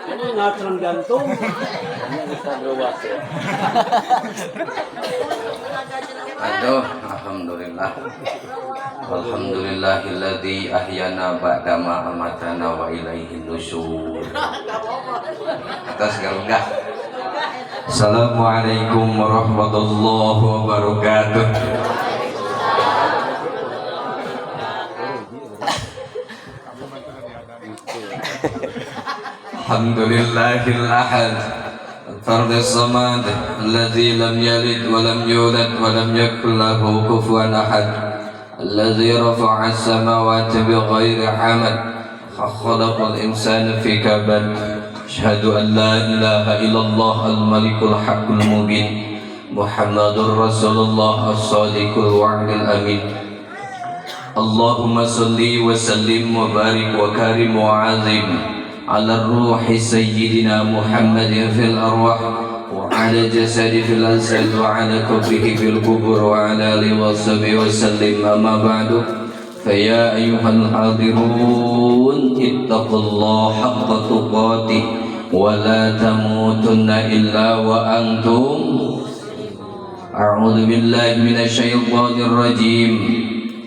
Ini ngaceng jantung. Ini Ustaz Ruas ya. Aduh, alhamdulillah. Alhamdulillahilladzi ahyana ba'dama amatana wa ilaihin nusyur. Atas garuda. Assalamualaikum warahmatullahi wabarakatuh. Alhamdulillahil ahad الفرد الصمد الذي لم يلد ولم يولد ولم يكن له كفوا أحد الذي رفع السماوات بغير عمد خلق الإنسان في كبد. أشهد أن لا إله إلا الله الملك الحق المبين محمد رسول الله الصادق الوعد الأمين. اللهم صل وسلم وبارك وكرم وعظم على الروح سيدنا محمد في الأرواح، وعلى جسد في الأجساد، وعلى قبره في القبور، وعلى آله وصحبه وسلم. أما بعد، فيا أيها الحاضرون، اتقوا الله حق تقاته ولا تموتن إلا وأنتم. أعوذ بالله من الشيطان الرجيم.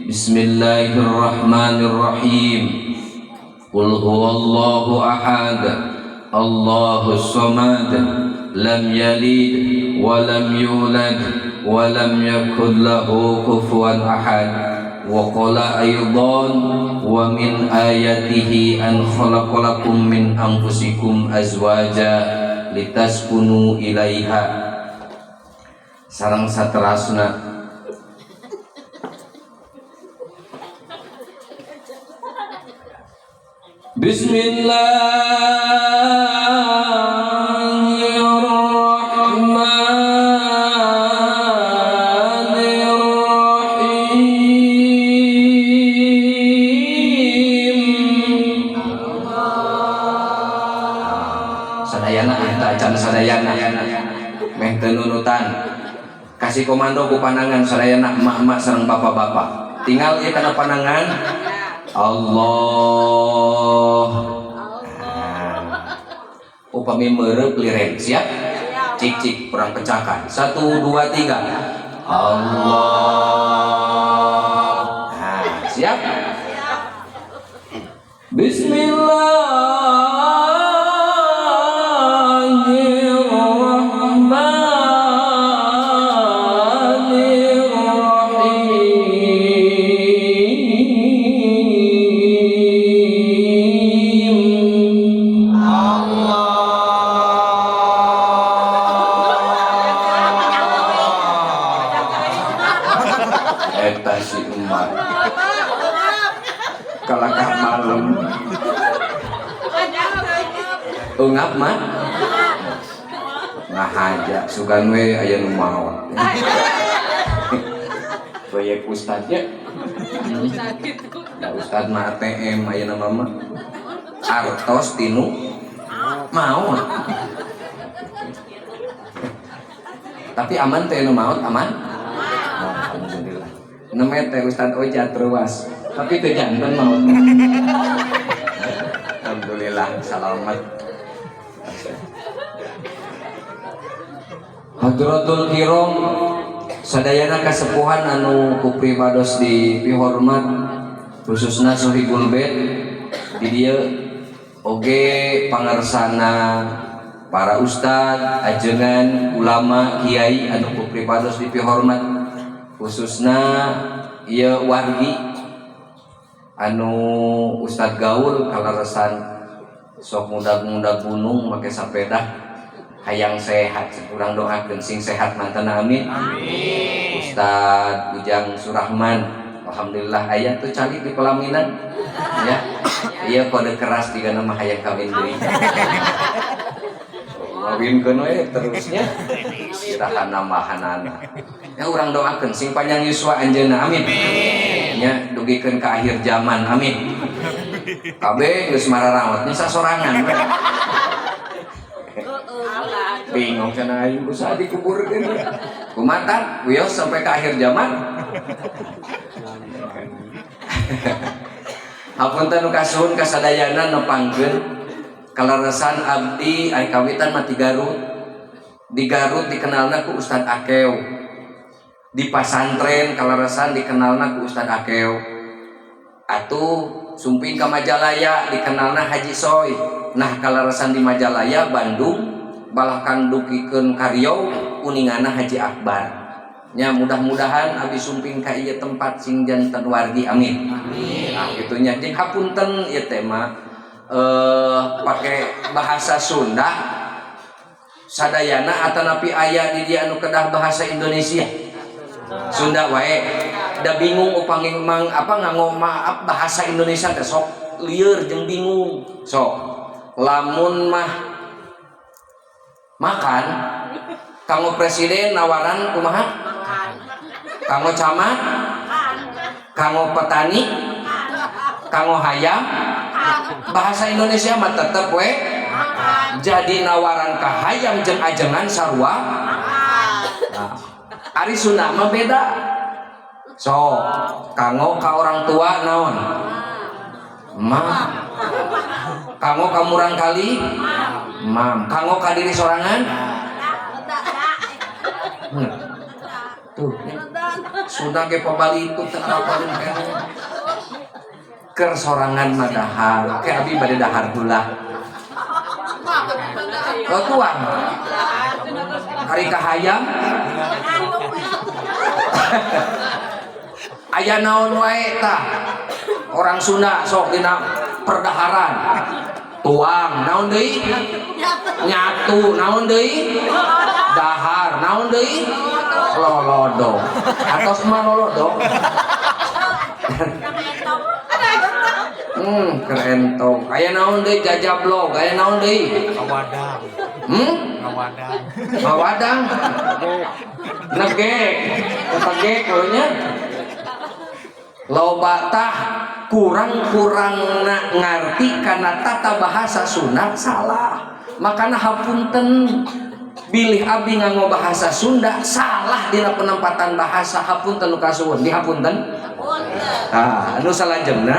بسم الله الرحمن الرحيم. قل هو الله أحد، الله الصمد، لم يلد ولم يولد ولم يكن له كفوا أحد. وقال أيضا: ومن آياته أن خلق لكم من أنفسكم أزواجا لتسكنوا إليها. Sareng saterasna, Bismillahirrahmanirrahim. Sadayana eta acan sadayana meh teu nunutan, kasih komando ku panangan. Sadayana, emak-emak sareng bapak-bapak, tinggal ieu kana panangan Allah. Nah, upami merep liren, siap, cik cik kurang pecahkan. Satu, dua, tiga. Allah. Nah, siap. Bismillahirrahmanirrahim. Allah. Eta si emak kalakah malam ungap mah ngahaja, sugan we aya nu maot proyek ustadnya. Da ustad mah ATM aya nama mah artos tinu maot, tapi aman teh nu maot, aman. Alhamdulillah, namanya teh Ustad Ojat ruas, tapi teu janten maot. Alhamdulillah selamat. Hadratul kiram, sadayana kasepuhan anu ku pribados dipihormat, khususna sohibul bait di dieu oge, pangersana para ustad, ajengan, ulama, kiai anu ku pribados dipihormat, khususna ieu wargi anu ustad gaul kaleresan sok mudag-mudag gunung make sepeda, hayang sehat. Urang doakeun sing sehat mantena, amin. Amin. Ustad Ujang Surahman, alhamdulillah aya tuh calik di pelaminan ya. Iya, kode keras di nama hayang kawin deui, ngawinkeun we terusnya iraha nambahanana ya. Urang doakeun sing panjang yuswa anjeunna, amin nya, dugikeun ka akhir zaman, amin. Kabeh geus mararawat nya, sasorangan bingung cenah, aing ku saha dikuburkeun, kumaha wios sampai ke akhir zaman. Hapunten nu kasuhun kasadayana nepangkeun kaleresan abdi ari kawitan mah ti Garut. Di Garut dikenalna ku Ustad Akeu. Di pasantren kaleresan dikenalna ku Ustad Akeu. Atuh sumping ka Majalaya dikenalna Haji Soy. Nah, kaleresan di Majalaya, Bandung, balahkan dugikeun ka Riau uningana Haji Akbar. Nya, mudah-mudahan abdi sumping ka ieu tempat sing janten wargi, amin. Nah, gitu nya. Jeung hapunten ieu teh mah pake bahasa Sunda sadayana atanapi aya di dieu anu kedah bahasa Indonesia? Sunda wae. Da bingung upami mang apa nganggo maaf bahasa Indonesia teh sok lieur jeung bingung. Sok lamun mah makan, kanggo presiden nawaran kumaha, kanggo camat, kanggo petani, kanggo hayam, bahasa Indonesia mah tetep we jadi nawaran ka hayam jeung ajengan sarua. Nah, ari Sunda mah beda. So kanggo ka orang tua naon? Mam. Kanggo ka murangkali? Mam. Kanggo ka diri sorangan? Tuh, Sunda ge pabali itu teu apalin keneh. Keur sorangan mah dahar. Oke, abi bade dahar heula. Oh, tuang. Hari ka hayam aya naon wae tah. Orang Sunda sok dina perdaharan. Tuang, naon deui? Nyatu, naon deui? Dahar, naon deui? Lolodo. Atos mah lolodo. Keren tong. Aya naon deui jajablog, aya naon deui? Ngawadang. Hmm? Ngawadang. Ngawadang. Negek. Tegek nya. Loba tah kurang-kurang ngarti karena tata bahasa Sunda salah. Makana hapunten bilih abdi nganggo bahasa Sunda salah dina penempatan bahasa, hapunten nu kasuhun, dihapunten. Tah, anu salajengna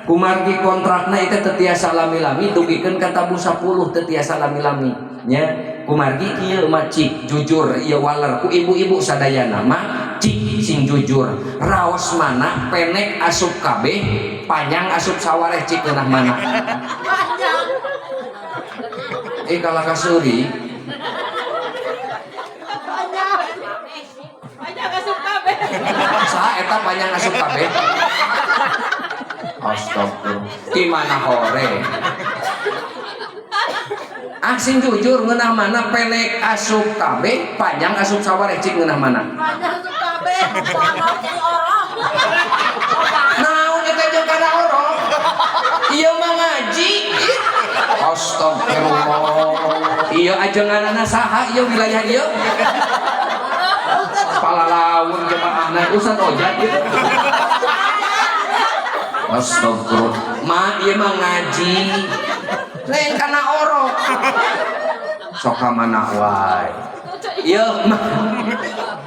kumargi kontrakna itu teu tiasa lami-lami, dugikeun ka tabuh 10 teu tiasa lami-lami nya. Kumargi kieu mah, cik jujur ieu waler ku ibu-ibu sadayana mah, cik sing jujur, raos mana penek asup kabeh, panjang asup sawareh, cik ngeunah mana? Eh, kalah kasuri. Panjang asup kabeh. Saha eta panjang asup kabeh? Astagfirullah, di mana hore? Ah, sing jujur, ngeunah mana penek asup kabeh, panjang asup sawareh, cik ngeunah mana? Panjang asup kabeh. Orok jadi orok. Naon eta jeung kana orok? Ieu mah ngaji. Astagfirullah. Ieu ajenganana saha ieu wilayah ieu? Palalaun jemaahna Ustaz Ojat gitu. Astagfirullah. Ma, ieu mah ngaji. Lain kana orok. Sok ka mana wae. Ieu mah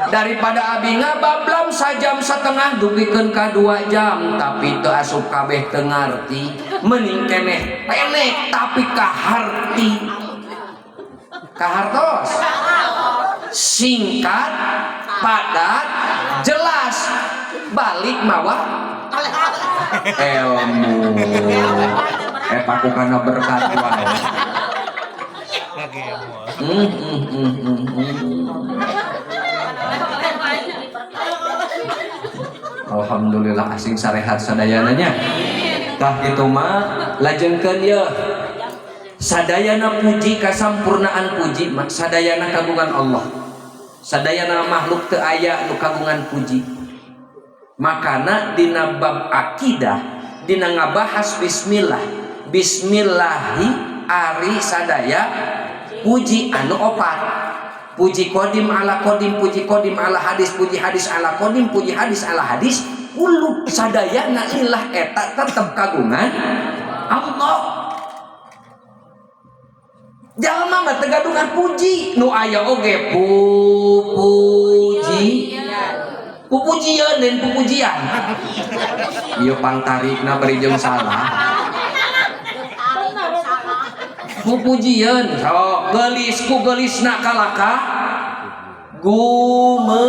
daripada abi ngabablam sajam setengah dugikeun ka 2 jam tapi teu asup kabeh, teu ngarti, mending keneh penek tapi kaharti, kahartos, singkat, padat, jelas, balik mawa ilmu, eta ku kana berkat wae. Alhamdulillah, asing sarehat sadayananya. Tah kitu mah lajengkeun ye. Sadayana puji, kasampurnaan puji mah sadayana kagungan Allah. Sadayana makhluk teu aya nu kagungan puji. Makana dina bab akidah dina ngabahas bismillah. Bismillahi ari sadaya puji anu opat. Puji kodim ala kodim, puji kodim ala hadis, puji hadis ala kodim, puji hadis ala hadis, kullu sadayana lillah, eta tetep kagungan Allah. Jalma mah teu gaduhan puji, nu aya oge puji. Pupujian dan pupujian. Ieu pangtarikna bari jeung salah. Pupujian sok geulis ku geulisna kalaka gume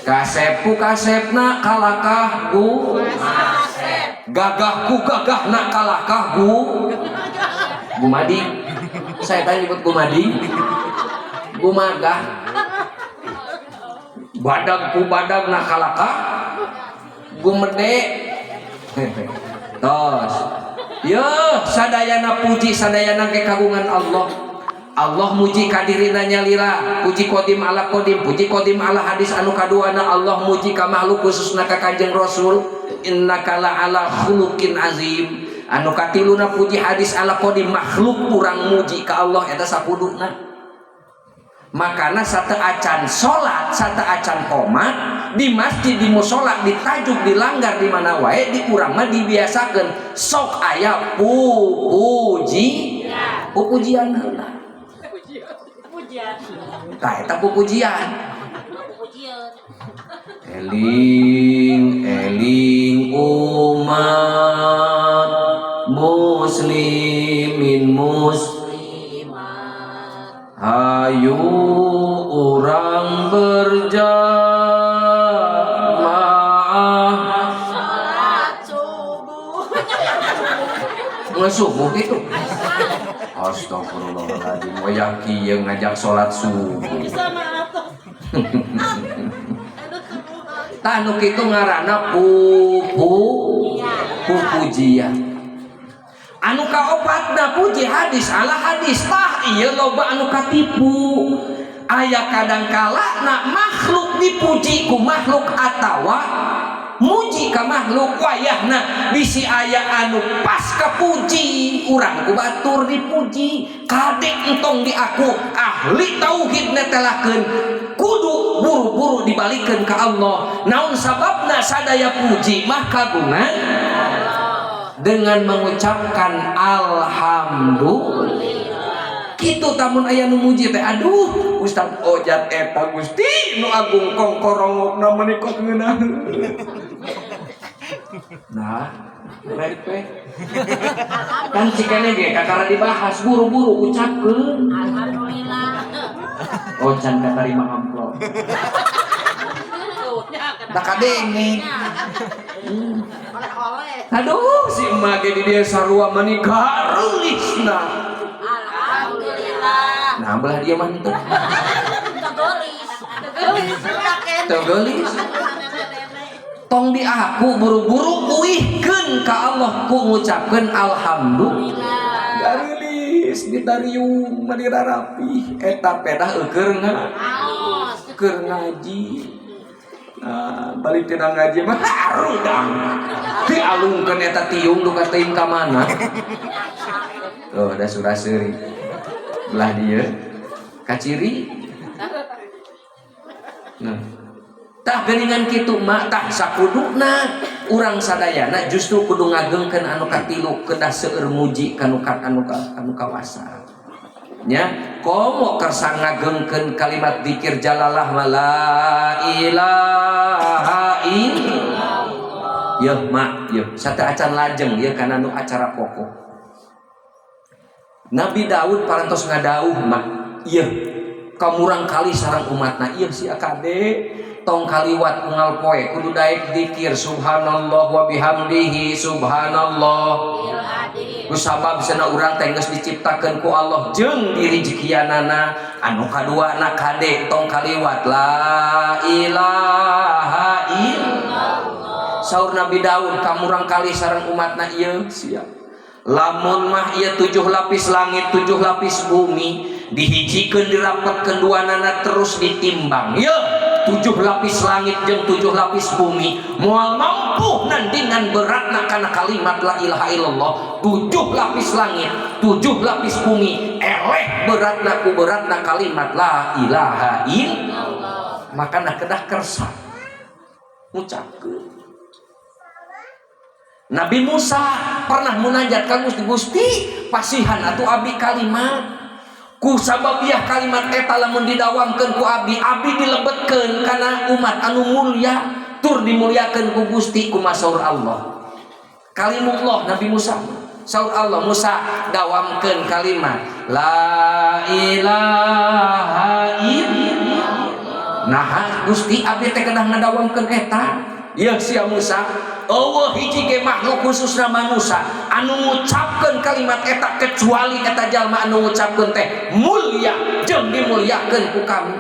kasep ku kasepna kalakah gu gagah ku gagahna kalakah gu gumadi. Saya tanya nyebut gumadi, gumagah. Badag ku badag na kalakah gumede. Tos yo sadayana puji, sadayana ke kagungan Allah. Allah muji kadirina nyalira, puji kodim ala kodim, puji kodim ala hadis. Anu kaduana, Allah muji ka makhluk, khususna ka Kanjeng Rasul, innaka la ala khuluqin azim. Anu katiluna, puji hadis ala kodim, makhluk kurang muji ka Allah. Eta sakuduna. Makana sate acan salat, sate acan komat di masjid, di musola, di tajuk, di langgar, di mana wae, di urang mah dibiasakeun sok aya pupuji, pupujian heula. Pujian. Tah, eta pupujian. Pujian. Eling eling umat muslimin mus, hayu urang berjamaah Salat subuh. Nggak subuh gitu. Astagfirullahaladzim, wayah kieu ngajak sholat subuh. Bisa mah atuh. Aduh, subuhan. Tah, nu kitu ngaranna pupu pupujian. Anu kaopatna, puji hadis ala hadis. Tah, ieu loba anu katipu. Aya kadang kala na makhluk dipuji ku makhluk atawa muji ka makhluk, wayahna bisi aya anu pas kapuji urang ku batur dipuji. Kadek entong di aku ahli tauhid netelakeun kudu buru-buru dibalikeun ka Allah. Naon sababna? Sadaya puji mah kagungan dengan mengucapkan alhamdulillah. Kitu tamun aya nu muji teh, aduh, Ustaz Ojat eta Gusti nu agung kongkorongokna menikot ngeunah. Nah, rek kan cikene ge kakara dibahas, buru-buru ucapkeun. Alhamdulillah. Oh, can katarima amplop. Tuh, ya, Tak kadenge. Oleh-oleh. Aduh, si emak ge di dieu sarua mani garulisna. Alhamdulillah. Nah, belah dia mah henteu. Tegelis. Tegelis. Teu geulis. Tong di aku, buru-buru uihkeun ka Allah ku ngucapkeun alhamdulillah. Garulis ditariung mani rarapi eta pedah eueur Aos. Keur ngaji. Nah, balik tina ngaji mah harudang. Dialungkeun eta tiung duka teuing ka mana. Tuh, da sura-seuri. Belah dieu kaciri. Nah, tah geuningan kitu mah. Tah, sakuduna urang sadayana justru kudu ngagengkeun anu katilu, kedah seueur muji kanu anu anu kawasa nya. Komo kersa ngagengkeun kalimat dikir jalalah ma la ilaha illallah. Yeuh mak, yeuh sate acan lajeng yeuh kana nu acara pokok. Nabi Daud parantos ngadauh mak, yeuh kamurang kali sareng umatna, ieu si akade tong kaliwat unggal poe kudu daek dikir subhanallah wa bihamdihi subhanallah, kusabab cenah urang teh geus diciptakeun ku Allah jeung direjekianana. Anu kadua na, kade tong kaliwat la ilaha illallah. Saur Nabi Daud kamurang kali sareng umatna, ieu siap lamun mah ieu tujuh lapis langit, tujuh lapis bumi dihijikeun, dirapetkeun duanana, terus ditimbang, ye tujuh lapis langit jeung tujuh lapis bumi moal mampu nandingan beratna kana kalimat la ilaha illallah. Tujuh lapis langit, tujuh lapis bumi eleh beratna ku beratna kalimat la ilaha illallah. Makana kedah kersa ngucapkeun. Nabi Musa pernah munajat ka Gusti, Gusti pasihan atuh abi kalimat. Ku sababiah kalimat eta lamun didawamkeun ku abdi, abdi dilebetkeun kana umat anu mulia, tur dimuliakeun ku Gusti. Kumaha saur Allah? Kalimullah Nabi Musa. Saur Allah, "Musa, dawamkeun kalimat la ilaha illallah." "Nah, Gusti, abdi teh kedah ngadawamkeun eta." "Ya sia Musa, euweuh hiji ge makhluk, khususna manusia, anu ngucapkeun kalimat eta kecuali eta jalma anu ngucapkeun teh mulia jeung dimuliakeun ku kami.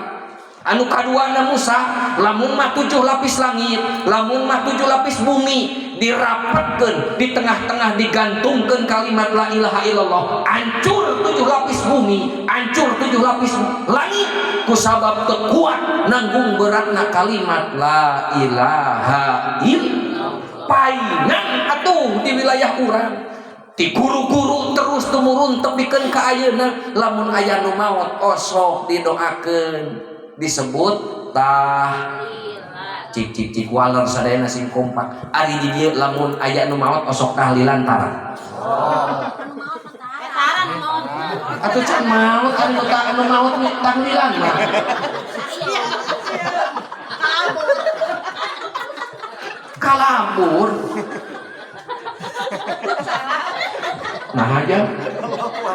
Anu kaduana, Musa, lamun mah tujuh lapis langit, lamun mah tujuh lapis bumi dirapatkeun, di tengah-tengah digantungkeun kalimat la ilaha illallah, hancur tujuh lapis bumi, hancur tujuh lapis langit, kusabab teu kuat nanggung beratna kalimat la ilaha illallah." Paingan atuh di wilayah urang ti guru-guru terus tumurun tepikeun ka ayeuna, lamun aya nu maot osok didoakeun, disebut tah cik cik cik waler sadayana sing kompak. Ari di dieu lamun aya nu maot osok tahlilan tara? Tara nu maot. Atuh can maot, anu ta anu maot nu tahlilan mah. Kabur. Kalabur. Nah aja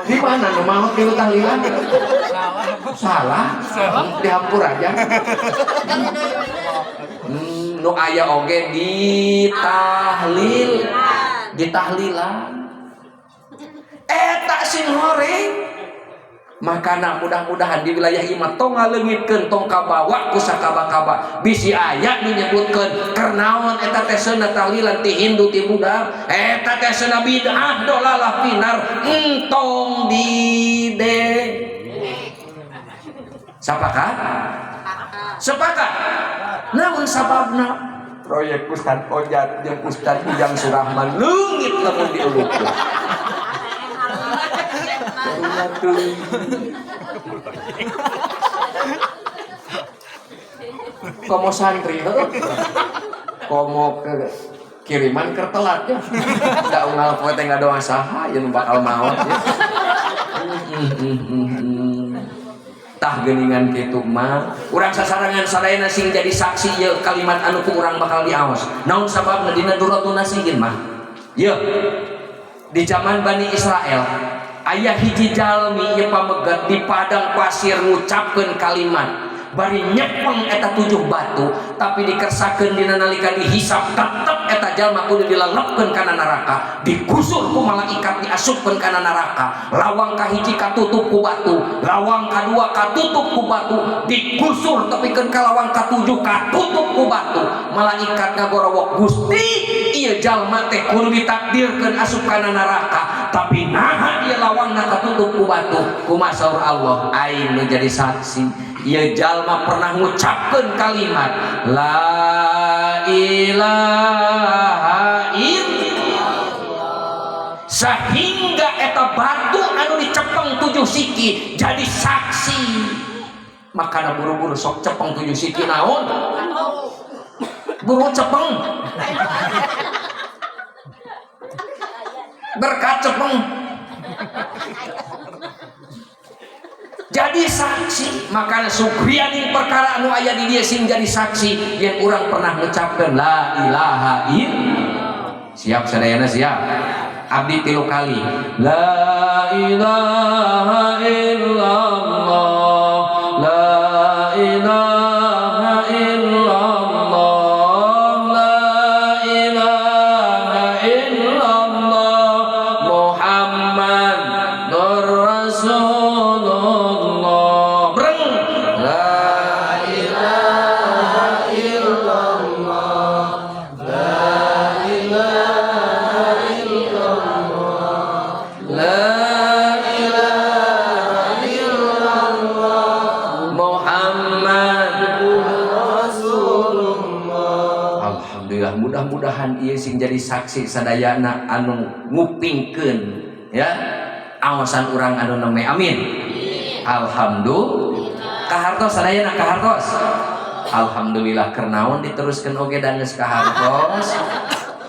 di mana nu maot di tahlilan? Salah, dihampur aja. Nu aya oge di tahlil, di tahlilan eta sing horeng. Makana mudah-mudahan di wilayah ieu mah tong ngaleungitkeun, tong kabawa ku sakaba-kaba. Bisi aya nu nyebutkeun keur naon eta teh seunah tahlilan ti Hindu, ti Buddha, eta teh seunah bid'ah dolalah finar, entong dide. Sepakat? Sepakat. Namun sababna proyek Ustad Ojat jeung Ustad Ujang Surahman leungit lamun diulukkeun. Karunya teuing. Komo santri heuh. Komo ke kiriman keur telat ya. Da unggal poe teh ngadoa saha ieu nu bakal maot ya. Tah geuningan kitu mah urang sasarangan sadayana sing jadi saksi ieu kalimat anu ku urang bakal diaos. Naon sababna? Dina Durratun Nasihin mah. Yeuh, di zaman Bani Israel aya hiji jalmi ieu pamegat di padang pasir ngucapkeun kalimat bari nyepeng eta tujuh batu, tapi dikersakeun dina nalika dihisab tetep eta jalma kudu dilelepkeun kana neraka, digusur ku malaikat, diasupkeun kana neraka. Lawang kahiji katutup ku batu, lawang kadua katutup ku batu, digusur tepikeun ka lawang katujuh katutup ku batu. Malaikat ngagorowok, "Gusti, ieu jalma teh kudu ditakdirkeun asup kana neraka, tapi naha ieu lawangna katutup ku batu?" Kumaha saur Allah? "Aing nu jadi saksi, ieu jalma pernah ngucapkeun kalimat la ilaha illallah, sehingga eta batu anu dicepeng tujuh siki jadi saksi." Makana buru-buru sok cepeng tujuh siki. Naon buru cepeng? Berkat cepeng jadi saksi. Makanya sukrianing perkara anu aya di dia sing jadi saksi yang urang pernah ngucapkeun la ilaha illallah. Siap sadayana? Siap. Abdi tilu kali la ilaha illallah, la ilaha illallah, la ilaha illallah, Muhammadur Rasulullah. Breng. La ilaha illallah, la ilaha illallah, la ilaha illallah, Muhammadur Rasulullah. Alhamdulillah, mudah-mudahan ieu sing jadi saksi sadayana anu ngupingkeun ya awasan urang anu neme. Amin. Alhamdulillah. Kahartos sadayana? Kahartos. Alhamdulillah. Keur naon diteruskeun oge da geus kahartos.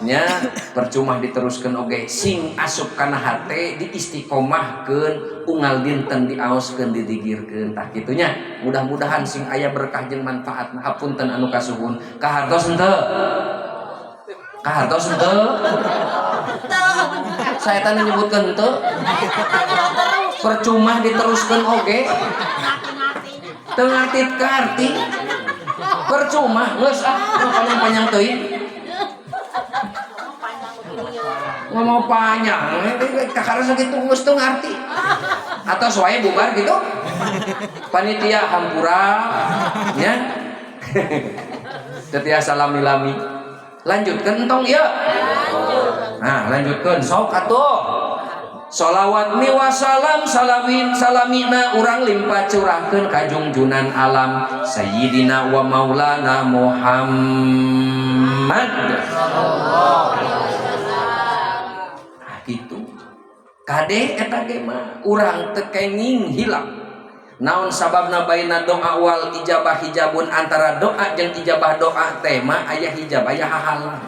Nya percuma diteruskeun oge, sing asup kana hate, diistiqomahkeun, unggal dinten diaoskeun, didigirkeun, tah kitu nya. Mudah-mudahan sing aya berkah jeung manfaat. Hapunten anu kasuhun. Kahartos henteu? Kahartos henteu? Saya tadi nyebutkeun henteu. Percuma diteruskeun oge. Teu ngarti karti. Percuma geus ah, panjang-panjang teuing. Ngomong panjang, kakara sakitu geus teu ngarti. Atau wae bubar gitu. Panitia hampura nya. Teu tiasa lami-lami. Lanjutkeun entong ieu. Nah, lanjutkeun sok atuh. Solawat mi wasalam salawin salamina urang limpah curahkeun ka jungjunan alam Sayyidina wa Maulana Muhammad. Nah, gitu. Kade eta ge mah urang teu kenging hilang. Naon sababna baina doa wal ijabah hijabun, antara doa jeung ijabah doa teh mah aya hijab, aya hahalang.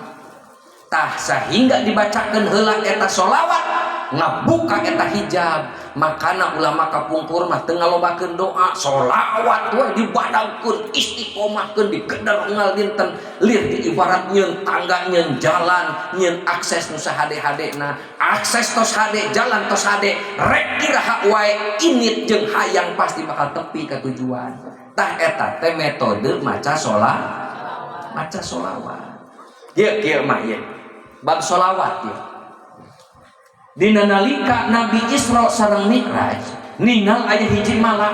Tah sehingga dibacakeun heula eta solawat ngabuka eta hijab. Makana ulama kapungkur mah teu ngalobakeun doa, solawat we dibadaukeun, istiqomahkeun, digedar unggal dinten, lir di ibarat nyeun tangga, nyeun jalan, nyeun akses nu sahade-hadena. Akses tos hade, jalan tos hade, rek iraha wae init jeung hayang pasti bakal tepi ka tujuan. Tah eta teh metode maca maca solawat. Ieu kieu mah ieu bab solawat ieu. Dina nalika Nabi Isra sareng Mi'raj ningal aya hiji malak.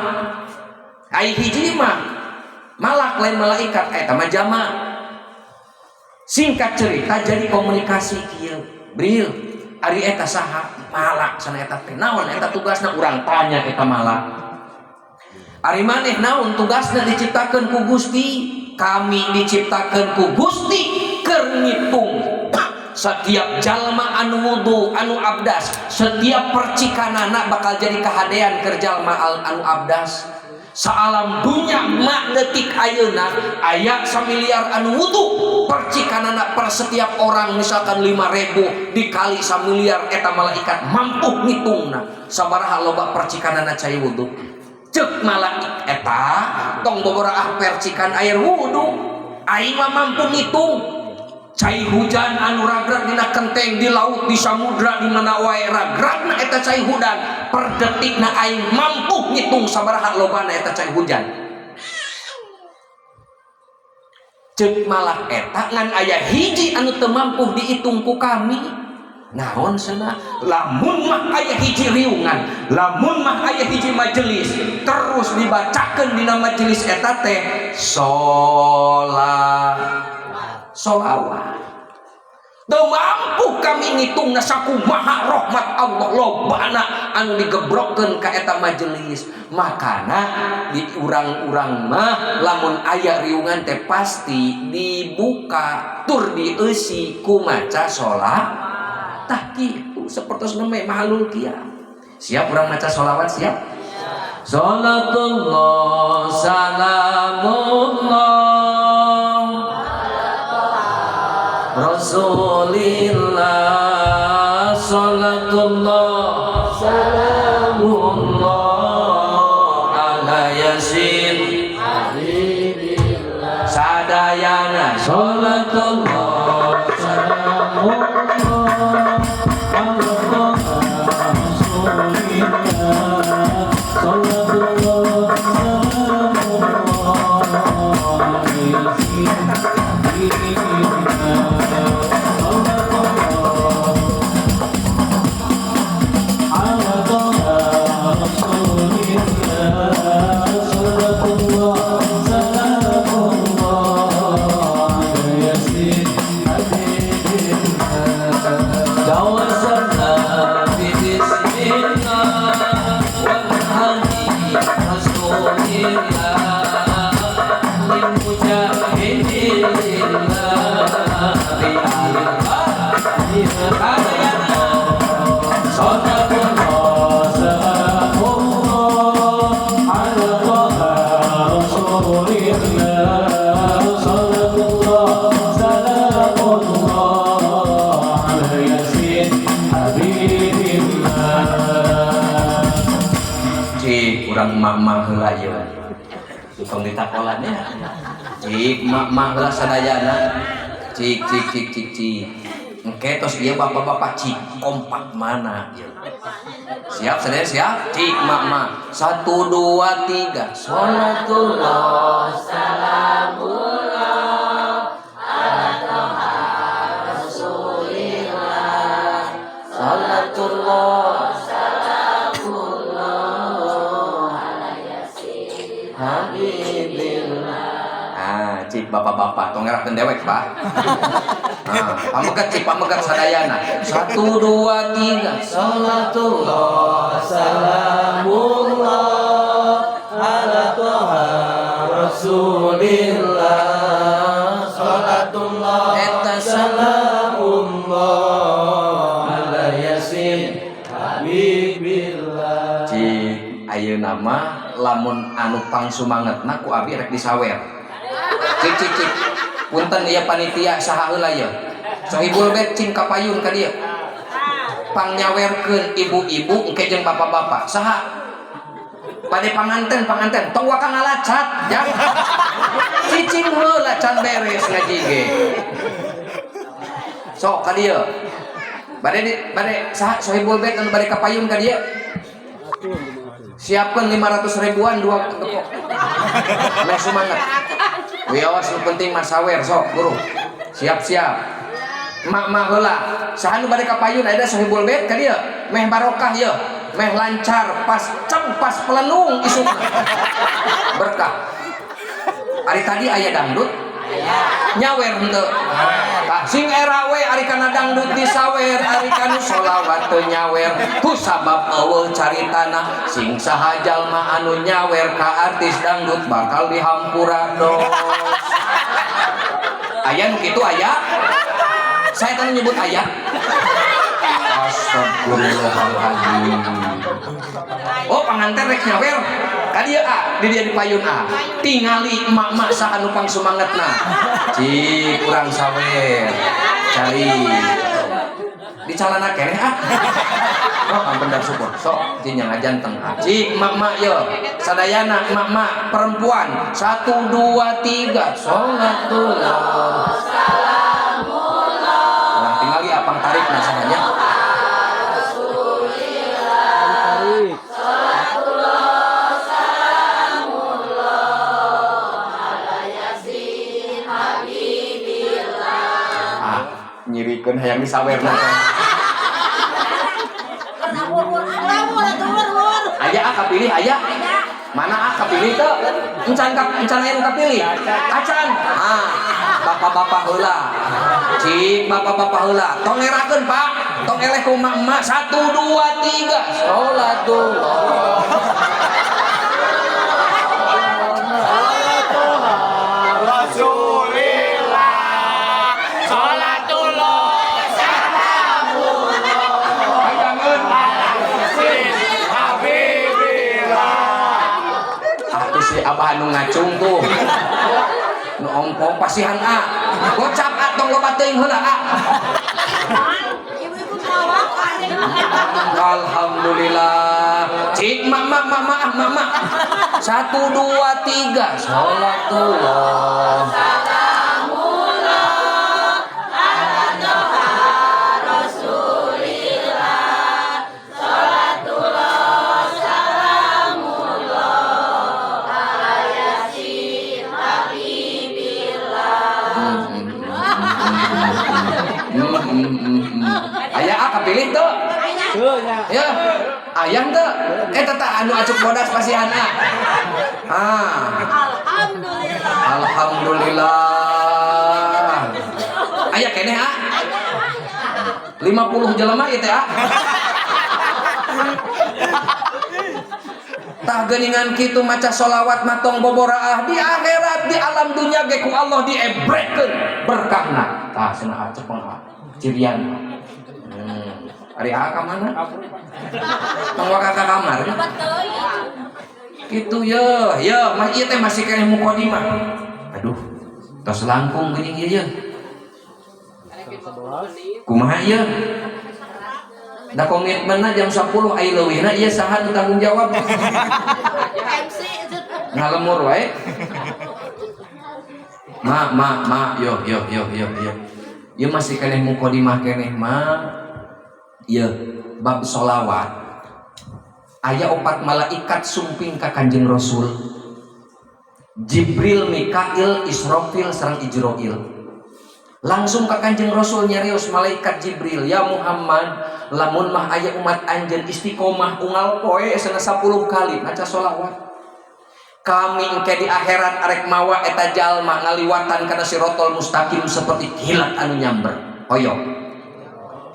Aya hiji mah malak lain malaikat, eta mah jama. Singkat cerita jadi komunikasi kieu. Bril, ari eta saha? Malak sana eta teh. Naon eta tugasna? Urang tanya eta malak. Ari maneh naon tugasna diciptakeun ku Gusti? Kami diciptakeun ku Gusti keur ngitung setiap jalma anu wudu, anu abdas, setiap percikanana bakal jadi kahadean keur jalma anu abdas. Saalam dunya mak detik ayeuna aya samiliar anu wudu, percikanana per setiap orang misalkan 5.000 dikali samiliar, eta malaikat mampu ngitungna sabaraha loba percikanana cai wudu. Cek malaikat eta, tong bobora percikan air wudu, aing mah mampu ngitung cai hujan anu ragrag dina kenteng, di laut, di samudra, di mana wae ragragna eta cai hujan, per detikna aing mampu ngitung sabaraha lobana eta cai hujan. Cek malak eta, ngan aya hiji anu teu mampu dihitung ku kami. Naon cenah? Lamun mah aya hiji riungan, lamun mah aya hiji majelis, terus dibacakeun dina majelis eta teh solawat, teu mampu kami ngitungna sakumaha rahmat Allah lobana anu digebrokkeun ka eta majelis. Makana di urang-urang mah lamun aya riungan teh pasti dibuka tur dieusi ku maca solawat. Tah kitu sapertos neme mahalul kiam. Siap urang maca solawat? Siap? Salatullah salamullah Rasulillah, salatullah salamullah ala yasin sadayana, salatullah salamullah ala Rasulillah, salatullah salamullah ala yasin. Cik urang emak-emak heula ieu. Tong ditakolan ya. Cik emak-emak heula sadayana. Cik cik cik cik cik. Engke tos ieu bapak-bapak cik kompak mana ieu. Siap sadaya siap? Cik emak-emak. 1 2 3. Salatullah salamullah ala Toha Rasulillah. Salatullah salamullah ala Yasin Habibillah. Ah, cik bapak-bapak tong ngerakeun dewek, Pak. Ah, pamegat cik pamegat sadayana. 1 2 3. Salatullah salamullah ala Toha Rasulillah. Salatullah eta salamullah ala Yasin Habibillah. Cik ayeuna mah lamun anu pangsumangetna ku abi rek disawer. Cik cik cik. Punten ieu panitia saha heula ieu? Sohibul Bait cing kapayun ka dieu. Pangnyawerkeun ibu-ibu engke jeung bapak-bapak. Saha? Bade panganten panganten tong waka ngalacat ya. Cicing heula can beres ngaji ge. Sok ka dieu. Bade di, bade saha Sohibul Bait anu bade kapayun ka dieu? Siapkan 500 ribuan 2 gepok. Meh semangat. Wios nu penting mah sawer sok guru. Siap-siap. Mak-mak heula. Saha nu bade kapayun aya Sohibul Bait ka dieu? Meh barokah ieu. Meh lancar pas ceng pas pelenung isuk. Berkah. Ari tadi aya dangdut? Nyawer henteu. Tah sing era we ari kana dangdut disawer, ari kanu sholawat teu nyawer. Ku sabab eueuh caritana sing saha jalma anu nyawer ka artis dangdut bakal dihampura dos. Aya nu kitu aya? Saya tadi nyebut aya. Astagfirullahaladzim. Oh panganten rek nyawer. Ka dieu a, di dieu di payun a. Tingali emak-emak saha nu pangsumangetna. Cik urang sawer. Cari. Di calana keneh ah. Oh ampun dan syukur. Sok cing yang ngajanteng. Cik emak-emak ye. Sadayana emak-emak perempuan. 1 2 3. Salatullah. Salamullah. Urang tingali apang tarik nasahanya. Tarik. Ah, nyirikeun hayang disawerna teh. Aya ah kapilih aya. Mana ah kapilih teu? Encan kap encan aya nu kapilih. Acan. Ah, bapak-bapak heula. Cik bapak-bapak heula. Tong ngerakeun, Pak. Tong eleh ku emak-emak. 1 2 3. Salatullah. Rasulillah. Salatullah salamullah ala Yasin Habibillah. Atuh si abah anu ngacung tuh. Nu ongkong pasihan a. Gocap a tong loba teuing heula a. Ibu-ibu mawakan. Alhamdulillah. Cik mak mak mak mak ah, mak mak. 1 2 3. Salatullah. Salamullah ala Toha Rasulillah. Salatullah salamullah ala Yasin Habibillah. Aya ah kapilih teu? Teu nya. Ya. Ayang teu? Eta tah anu acuk bodas pasihan ah. Ah. Alhamdulillah. Alhamdulillah. Aya keneh ah? 50 jelema ieu teh ah. Tah geuningan kitu maca sholawat mah tong boboraah di akhirat di alam dunya ge ku Allah diebrekeun berkahna. Tah cenah cepeng ah. Cirian. Ari ah ka mana? Tong waka ka kamar. Kitu ye, ye, mah ieu teh masih keneh mukadimah. Aduh, tos langkung geuning ieu ye. Kumaha ieu? Da komitmenna jam 10 aya leuwihna ieu saha nu tanggung jawab? MC. Ngalemur wae. Ma ma ma yo yo yo yo yo. Ieu masih keneh mukadimah keneh ma. Ieu bab sholawat. Aya opat malaikat sumping ka Kanjeng Rasul. Jibril, Mikail, Israfil sareng Ijroil. Langsung ka Kanjeng Rasul nyarios malaikat Jibril, "Ya Muhammad, lamun mah aya umat anjeun istiqomah unggal poe sana 10 kali maca sholawat. Kami engke di akhirat arek mawa eta jalma ngaliwatan kana sirotol mustaqim seperti kilat anu nyamber." Hoyong.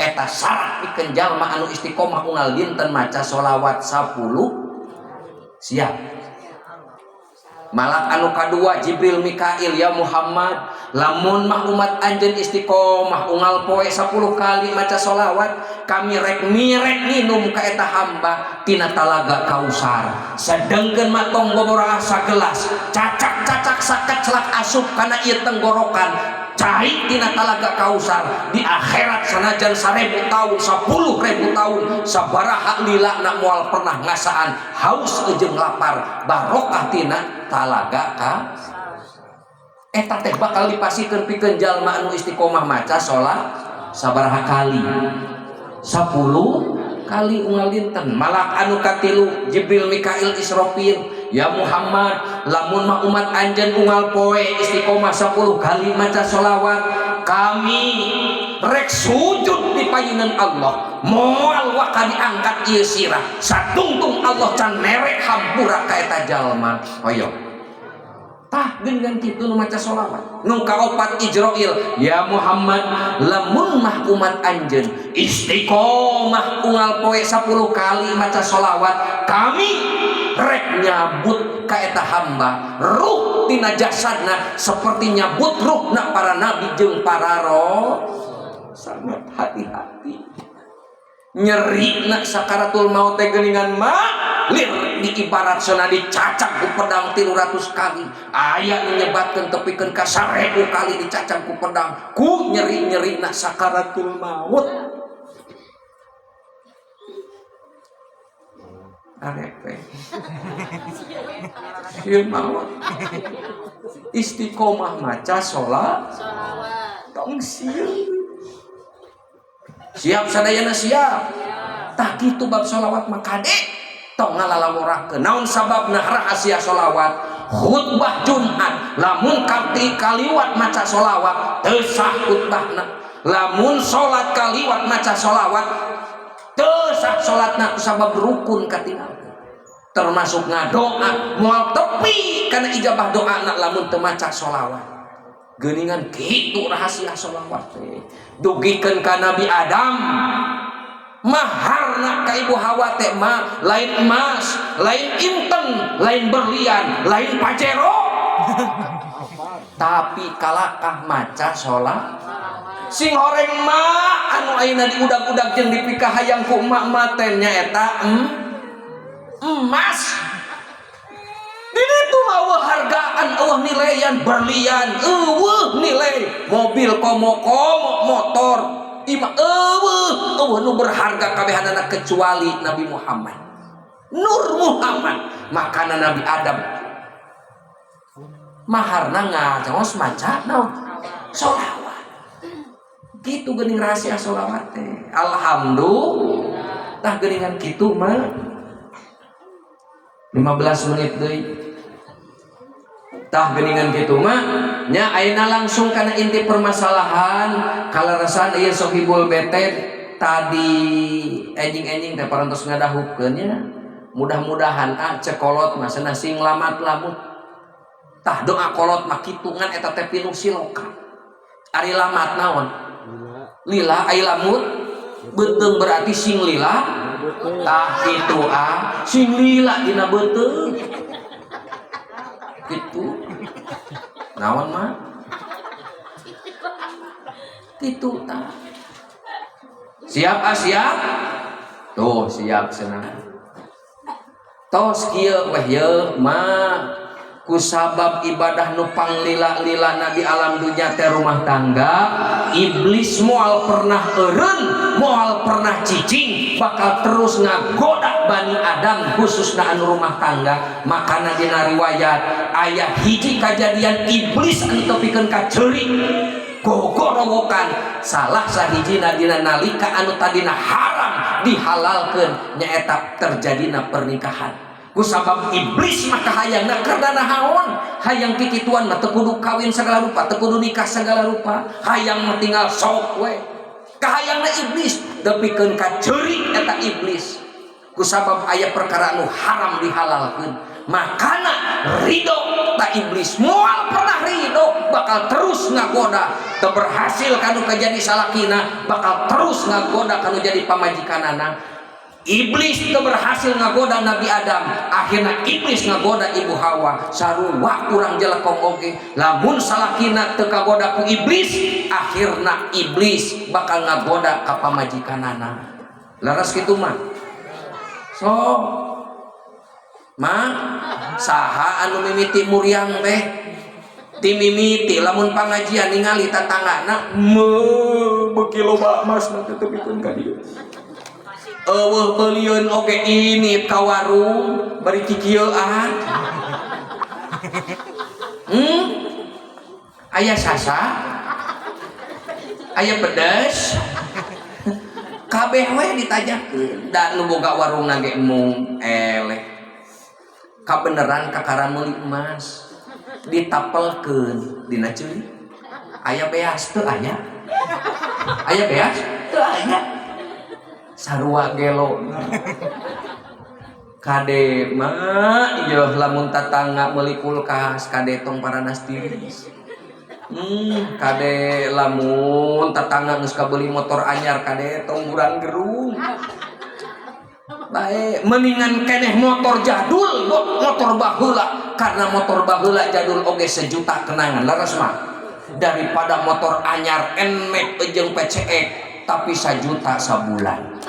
Eta syarat pikeun jalma anu istiqomah unggal dinten maca sholawat 10 siap. Malak anu kadua Jibril Mikail, "Ya Muhammad, lamun mah umat anjeun istiqomah unggal poe 10 kali maca sholawat, kami rek mirek minum ka eta hamba tina talaga Kausar. Sedengkeun mah tong bobora sagelas, cacak-cacak sakeclak asup kana ieu tenggorokan, cai tina talaga Kausar di akhirat sanajan 1000 tahun, 10.000 tahun, sabaraha lila nak moal pernah ngasaan haus jeung lapar, barokah tina talaga ka." Eta teh bakal dipasikeun pikeun jalma anu istiqomah maca sholat sabaraha kali? 10 kali unggal dinten. Malak anu katilu Jibril Mikail Israfil, "Ya Muhammad, lamun mah umat anjeun unggal poe istiqomah 10 kali maca sholawat, kami rek sujud di payunan Allah, moal waka diangkat ieu sirah satungtung Allah can mere hampura ka eta jalma." Hoyong. Tah geuningan kitu nu maca sholawat. Nu kaopat Ijroil, "Ya Muhammad, lamun mah umat anjeun istiqomah unggal poe 10 kali maca sholawat, kami rek nyabut ka eta hamba ruh tina jasadna seperti nyabut ruhna para nabi jeung para roh." Sangat hati-hati nyeri nak sakaratul maut teh geuningan mah lir diibarat sona dicacak ku pedang 300 kali, aya nu nyebatkeun tepikeun ka 1000 kali dicacak ku pedang ku nyeri-nyeri nak sakaratul maut. Arepe sieun maut istiqomah maca sholat tong sieun. Siap sadayana siap. Tah kitu bab sholawat mah kade tong ngalalaworakeun. Naon sababna rahasia sholawat? Khutbah Jumat lamun kati kaliwat maca sholawat teu sah khutbahna. Lamun salat kaliwat maca sholawat teu sah salatna sabab rukun katinggalkeun. Termasuk ngadoa moal tepi kana ijabah doana lamun teu maca sholawat. Geuningan kitu rahasia sholawat teh. Dugikeun ka Nabi Adam maharna ka Ibu Hawa teh mah lain emas, lain inten, lain berlian, lain pajero. Tapi kalakah maca sholat sing horeng mah anu ayeuna diudag-udag jeung dipikahayang ku emak-emak teh nyaeta emas. Di ditu mah eueuh hargaan, eueuh nilaian berlian, eueuh nilai mobil komo-komo motor ima eueuh, eueuh nu berharga kabehanana kecuali Nabi Muhammad. Nur Muhammad makana Nabi Adam maharna ngacaos maca naon sholawat. Kitu geuning rahasia sholawat teh. Alhamdulillah. Tah geuningan kitu mah 15 menit deui. Tah geuningan kitu mah nya ayeuna langsung kana inti permasalahan kalarasan ieu sohibul betet tadi enjing-enjing teh parantos ngadahupkeun nya. Mudah-mudahan cekolot mah cenah sing lamat-lamut. Tah doa kolot mah kitu ngan eta teh pinuh siloka. Ari lamat naon? Lila ai lamut beuteung berarti sing lila. Tah kitu sing lila dina beuteung. Kitu. Naon mah? Kitu tah. Siap siap? Tuh siap cenah. Tos kieu weh yeuh mah. Kusabab ibadah nu panglila-lilana di alam dunia teh rumah tangga, iblis moal pernah eureun, moal pernah cicing, bakal terus ngagoda Bani Adam, khususna anu rumah tangga. Makana dina riwayat aya hiji kajadian iblis anu tepikeun ka ceurik gogorowokan, salah sahijina dina nalika anu tadina haram dihalalkeun, nyaeta terjadina pernikahan. Kusabab iblis maka hayangna karena nahaon, hayang kikituan mah teu kudu kawin segala rupa, teu kudu nikah segala rupa, hayang mah tinggal sok we kahayangna iblis. Tepikeun ka ceurik eta iblis kusabab aya perkara anu haram dihalalkeun. Makana ridho ta iblis moal pernah ridho, bakal terus ngagoda. Teu berhasil kanu kajadi salakina, bakal terus ngagoda kanu jadi pamajikanana. Iblis itu berhasil ngagoda Nabi Adam, akhirnya iblis ngagoda Ibu Hawa. Sarua urang jelekong oge, lamun salakina teu kagoda ku iblis, akhirna iblis bakal ngagoda ka pamajikanana. Leres kitu mah? So ma, saha anu mimiti muriang teh? Ti mimiti lamun pangajian ningali tatanggana me beuki loba emasna teh, tepikeun ka dieu. Euweuh beulieun oge ini ka warung bari kikieuan. Aya sasa, aya pedes, kabeh we ditajakeun. Da nu boga warung ge embung eleh. Kabeneran kakara meuli emas ditapelkeun dina ceuli. Aya beas teu aya? Aya beas teu aya? Sarua gelo. Kade mah ieu lamun tatangga meuli kulkas, kade tong paranas tiris. Kade lamun tatangga geus kabeuli motor anyar, kade tong gurang gerung. Bae, mendingan keneh motor jadul, motor baheula, karena motor baheula jadul oge sejuta kenangan, leres mah, daripada motor anyar Nmax jeung PCX tapi sajuta sabulan.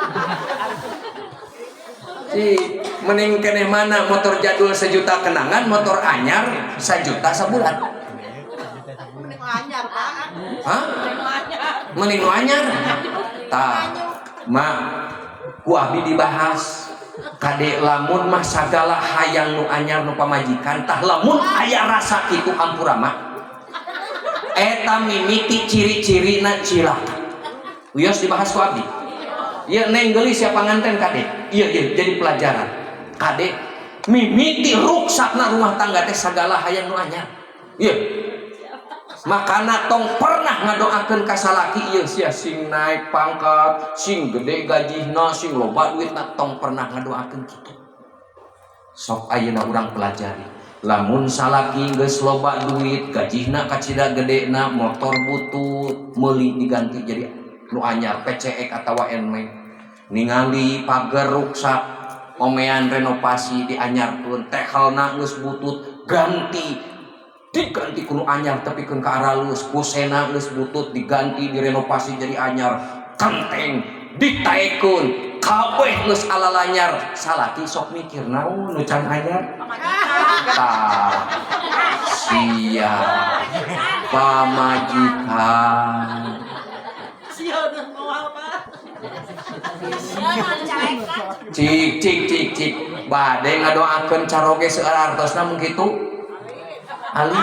Si, mending keneh mana, motor jadul sejuta kenangan, motor anyar sajuta sabulan? Mending anyar, Pak. Hah? Mending anyar. Mending nu anyar? Tah, ma, ku abdi dibahas. Kade lamun mah sagala hayang nu anyar nu pamajikan, tah lamun aya rasa kitu hampura mah. Eta mimiti ciri-cirina cilaka. Wios dibahas ku abdi. Iya, neng geulis siapa nganten kade? Iya, iya, jadi pelajaran. Kade mimiti ruksakna rumah tangga teh sagala hayang nu anyar. Iya. Makana tong pernah ngadoakeun ka salaki ieu sia sing naik pangkat, sing gede gajihna, sing loba duitna, tong pernah ngadoakeun kitu. Sok ayeuna urang pelajari. Lamun salaki geus loba duit, gajihna kacida gedena, motor butut, meuli diganti jadi nu anyar PCX atawa Nmax. Ningali pagar ruksak, omean renovasi dianyarkeun, tehelna geus butut, ganti, diganti ku nu anyar tepikeun ka aralus. Kusena geus butut, diganti, direnovasi jadi anyar. Kenteng ditaekeun, kabeh geus alalanyar, salaki sok mikir naon nu can anyar? Tah, sia pamajikan. Sia moal, Pak. Cik cik cik cik, bade ngadoakeun caroge seueur artosna mun kitu ali.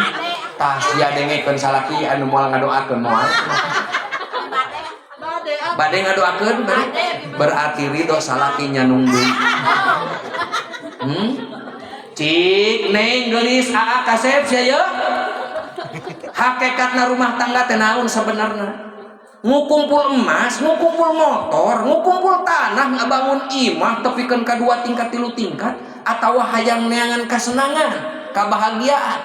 Tah, sia dengekeun, salaki anu moal ngadoakeun moal? Bade ah. Bade ngadoakeun? Bade, berarti ridho salaki nyanunggu. Cik neng geulis, aa kasep sia ye, hakikatna rumah tangga teh naon sebenarnya? Ngukumpul emas, ngukumpul motor, ngukumpul tanah, ngabangun imah tepikeun ka dua tingkat tilu tingkat, atau hayang neangan kesenangan, kebahagiaan?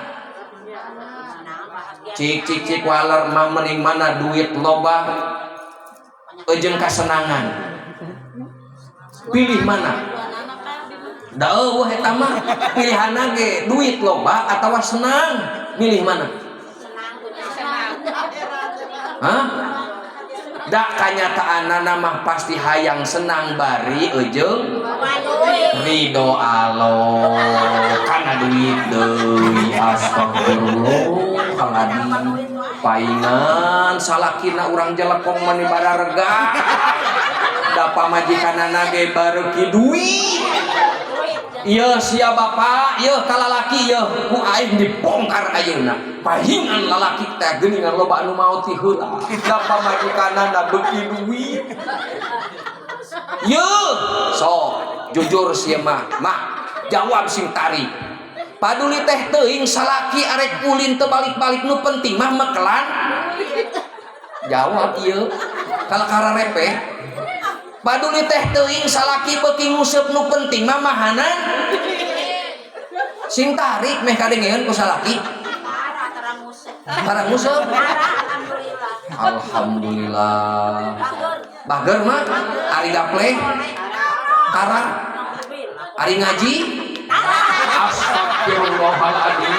Cik cik cik, waler mah mending mana, duit loba jeung kasenangan, pilih mana? Da euweuh eta mah pilihanna ge, duit loba atau senang, milih mana? Hah? Da kanyataanana mah pasti hayang senang bari eujeung ridho Allah karena duit. Duit deui, astagfirullahaladzim. Paingan salakina urang jelekong mani bararega. Da pamajikanana ge bareuki duit. Ieu sia bapak, ieu kalalaki ieu ku aing dibongkar ayeuna. Pahingan lalaki teh geuningan loba anu maot ti heula. Da pamajikanana beuki duit. Ieu sok jujur sia mah, mah jawab sing tarik. Paduli teh teuing salaki arek ulin teu balik-balik, nu penting mah mekelan. Jawab ieu kalakara repeh. Paduli teh teuing salaki beuki nguseup, nu penting mah mahanan. Sing tarik meh kadengeun ku salaki. Parah terang nguseup. Parah nguseup. Parah, alhamdulillah. Alhamdulillah. Bager. Bager mah ari gaple tara, ari ngaji. Astagfirullahaladzim.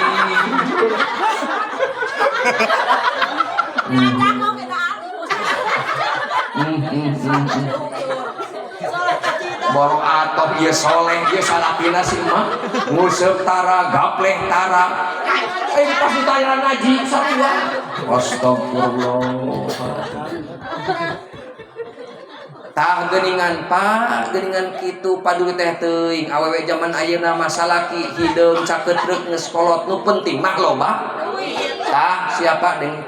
Ngajak kita alim. Soleh kacida. Boro atoh ieu soleh ieu salakina si mah nguseup tara, gapleh tara, pas ditanya ngaji sarua. Astagfirullah. Tah geuningan, Pak, geuningan kitu. Paduli teh teuing awewe zaman ayeuna mah salaki hideung cakeut geus kolot, nu penting mah loba. Tah siapa deng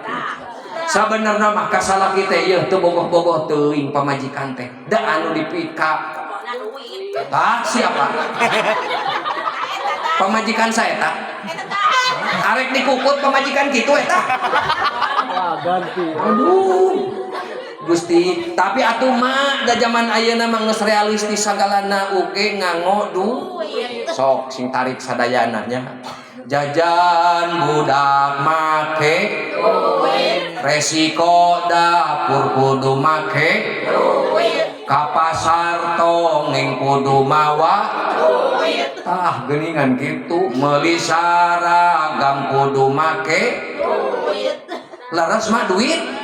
sabenerna mah ka salaki teh ieu teu bogoh-bogoh teuing pamajikan teh da anu dipika. Pokoknya duit. Tah siapa pamajikan saya tak arek dikukut pamajikan kitu eta. Wah, ganti. Aduh Gusti, tapi atuh mah da zaman ayeuna mah geus realistis sagalana oge nganggo du Duit. Sok sing tarik sadayana nya. Jajan budak make Duit. Resiko dapur kudu make Duit. Ka pasar tongeng kudu mawa Duit. Tah geuningan kitu, meuli saragam kudu make Duit. Leres mah duit.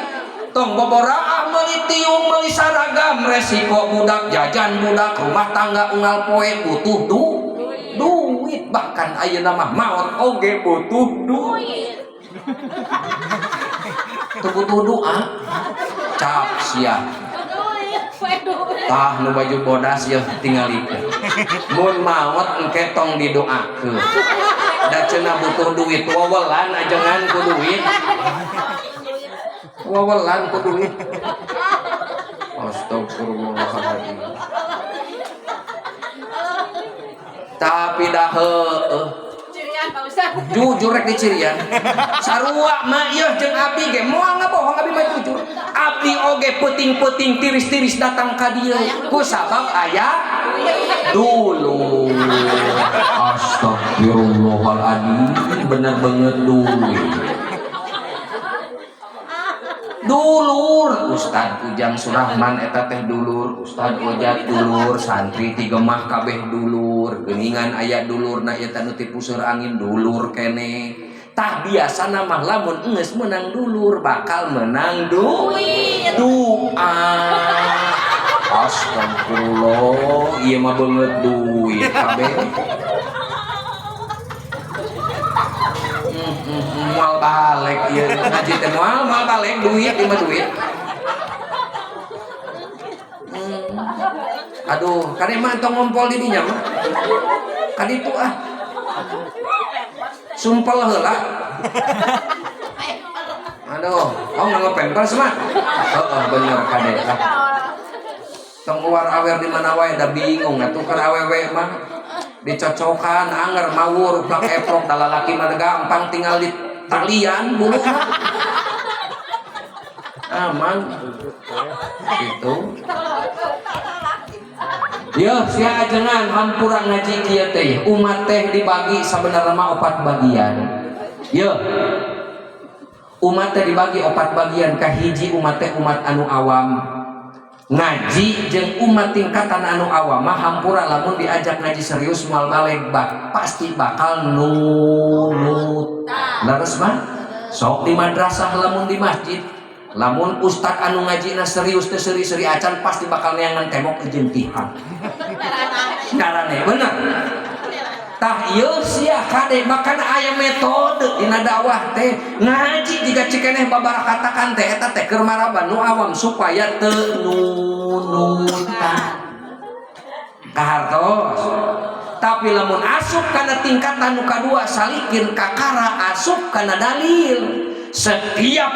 Tong boboraah meuli tiung, meuli saragam, resiko budak, jajan budak, rumah tangga unggal poe butuh duit. Bahkan ayeuna mah maot oge butuh duit. Teu butuh doa cap sia. Duit. Duit. Tah nu baju bodas yeuh tingalikeun mun maot engke tong didoakeun da cenah butuh duit. Wewelan ajengan ku duit, wewelan ku duit. Astagfirullahaladzim. Tapi dah heueuh. Cirian Pak Ustaz. Jujur rek dicirian sarua mah ieu jeung abdi ge moal ngabohong, abdi mah jujur. Abdi oge peuting-peuting tiris-tiris datang ka dieu ku sabab aya dulu. Astagfirullahaladzim, bener banget duit. Dulur Ustad Ujang Surahman eta teh dulur Ustad Ojat, dulur santri ti Gemah kabeh dulur. Geuningan aya dulurna ieu teh nu ti puseur angin dulur kene. Tah biasana mah lamun geus meunang dulur bakal menang Duit. Doa. Astagfirullah, ieu mah beungeut duit kabeh. Moal balik ieu ngaji teh, moal moal balik duit ieu mah duit. Aduh, kade mah tong ngompol di dinya mah. Kaditu ah. Sumpel heula. Aduh, oh nganggo pampers mah. Heeh, bener kade lah. Tong keluar awer di mana wae da bingung atuh keur awewe mah. Dicocokan anger mawur plak eprok, da lalaki mah gampang tinggal di talian buluna. Aman. Gitu. Yo, sia ajengan hampura ngaji kieu teh. Umat teh dibagi sabenerna mah opat bagian. Yo. Umat teh dibagi opat bagian. Kahiji umat teh umat anu awam. Ngaji jeung umat tingkatan anu awam mah hampura lamun diajak ngaji serius moal baleg bak, pasti bakal nunut. Leres mah? Sok di madrasah lamun di masjid, lamun ustad anu ngajina serius teh seri-seri acan pasti bakal neangan tembok jeung tihang. Karane bener. Tah ieu sia kade, makana aya metode dina dakwah teh. Ngaji jiga cikeneh babarakatakan teh, eta teh keur maraban nu awam supaya teu nunutan kahartos. Tapi lamun asup kana tingkatan nu kadua, salikin, kakara asup kana dalil. Setiap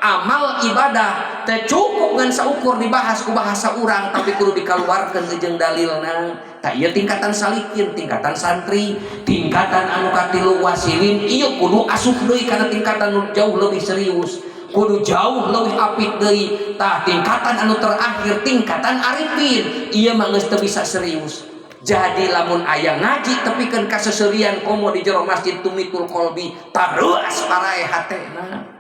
amal ibadah teh cukup ngan saukur dibahas ku bahasa urang, tapi kudu dikaluarkeun jeung dalilna. Tah, ieu tingkatan salikin, tingkatan santri. Tingkatan anu katilu, wasilin. Ieu kudu asup deui kana tingkatan nu jauh lebih serius, kudu jauh lebih apik deui. Tah, tingkatan anu terakhir, tingkatan arifin. Ieu mah geus teu bisa serius. Jadi lamun aya ngaji tepikeun ka seserian, komo di jero masjid, tumitul kolbi, taruas parae hatena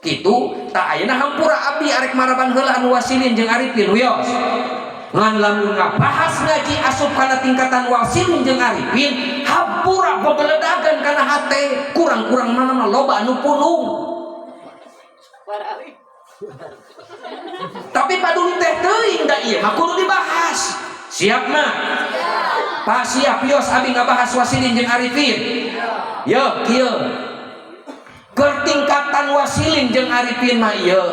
kitu. Tah, ayeuna hampura, abdi arek maraban heula anu wasilin jeung arifin, wios. Ngan lamun ngabahas ngaji asup kana tingkatan wasilin jeung arifin, hampura, bebeledagan kana hate, kurang-kurang mana mah loba anu punung. Warali. Tapi paduli teh teuing da ieu mah kudu dibahas. Siap mah? Pak, siap? Yos, abi ngabahas wasilin jeung arifin. Yo, kieu. Keur tingkatan wasilin jeung arifin mah ieu.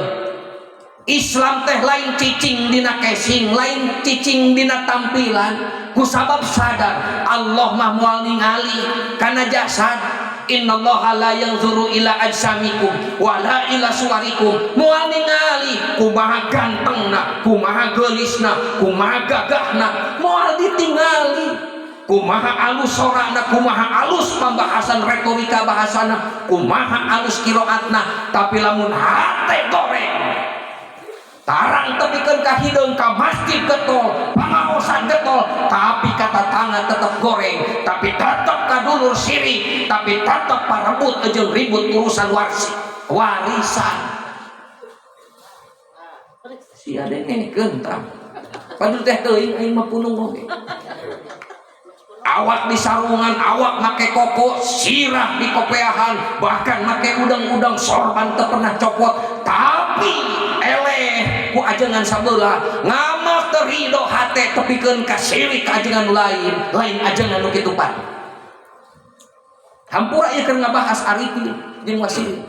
Islam teh lain cicing dina casing, lain cicing dina tampilan. Kusabab sadar Allah mah moal ningali kana jasad. Innallaha la yanzuru ila ajsamikum wala ila suwarikum. Moal ningali kumaha gantengna, kumaha geulisna, kumaha gagahna, moal ditingali. Kumaha alus sorana, kumaha alus pembahasan retorika bahasana, kumaha alus kiroatna, tapi lamun hate goreng, tarang tepikeun ka hideung, ka masjid getol, pangaosan getol, tapi kata tangan tetep goreng, tapi tetep kadulur sirik, tapi tetep parebut jeung ribut urusan warsi warisan. Si ada ngekeun tah, padahal teh teuing aing mah punung oge. Awak di sarungan, awak make koko, sirah di kopeahan, bahkan make udang-udang, sorban teu pernah copot, tapi eleh ku ajengan sabelah, ngamak teu ridho hate tepikeun ka sirik ka ajengan nu lain, lain ajengan nu kitu pan. Hampura, ieu keur ngabahas arifin jeung wasilin.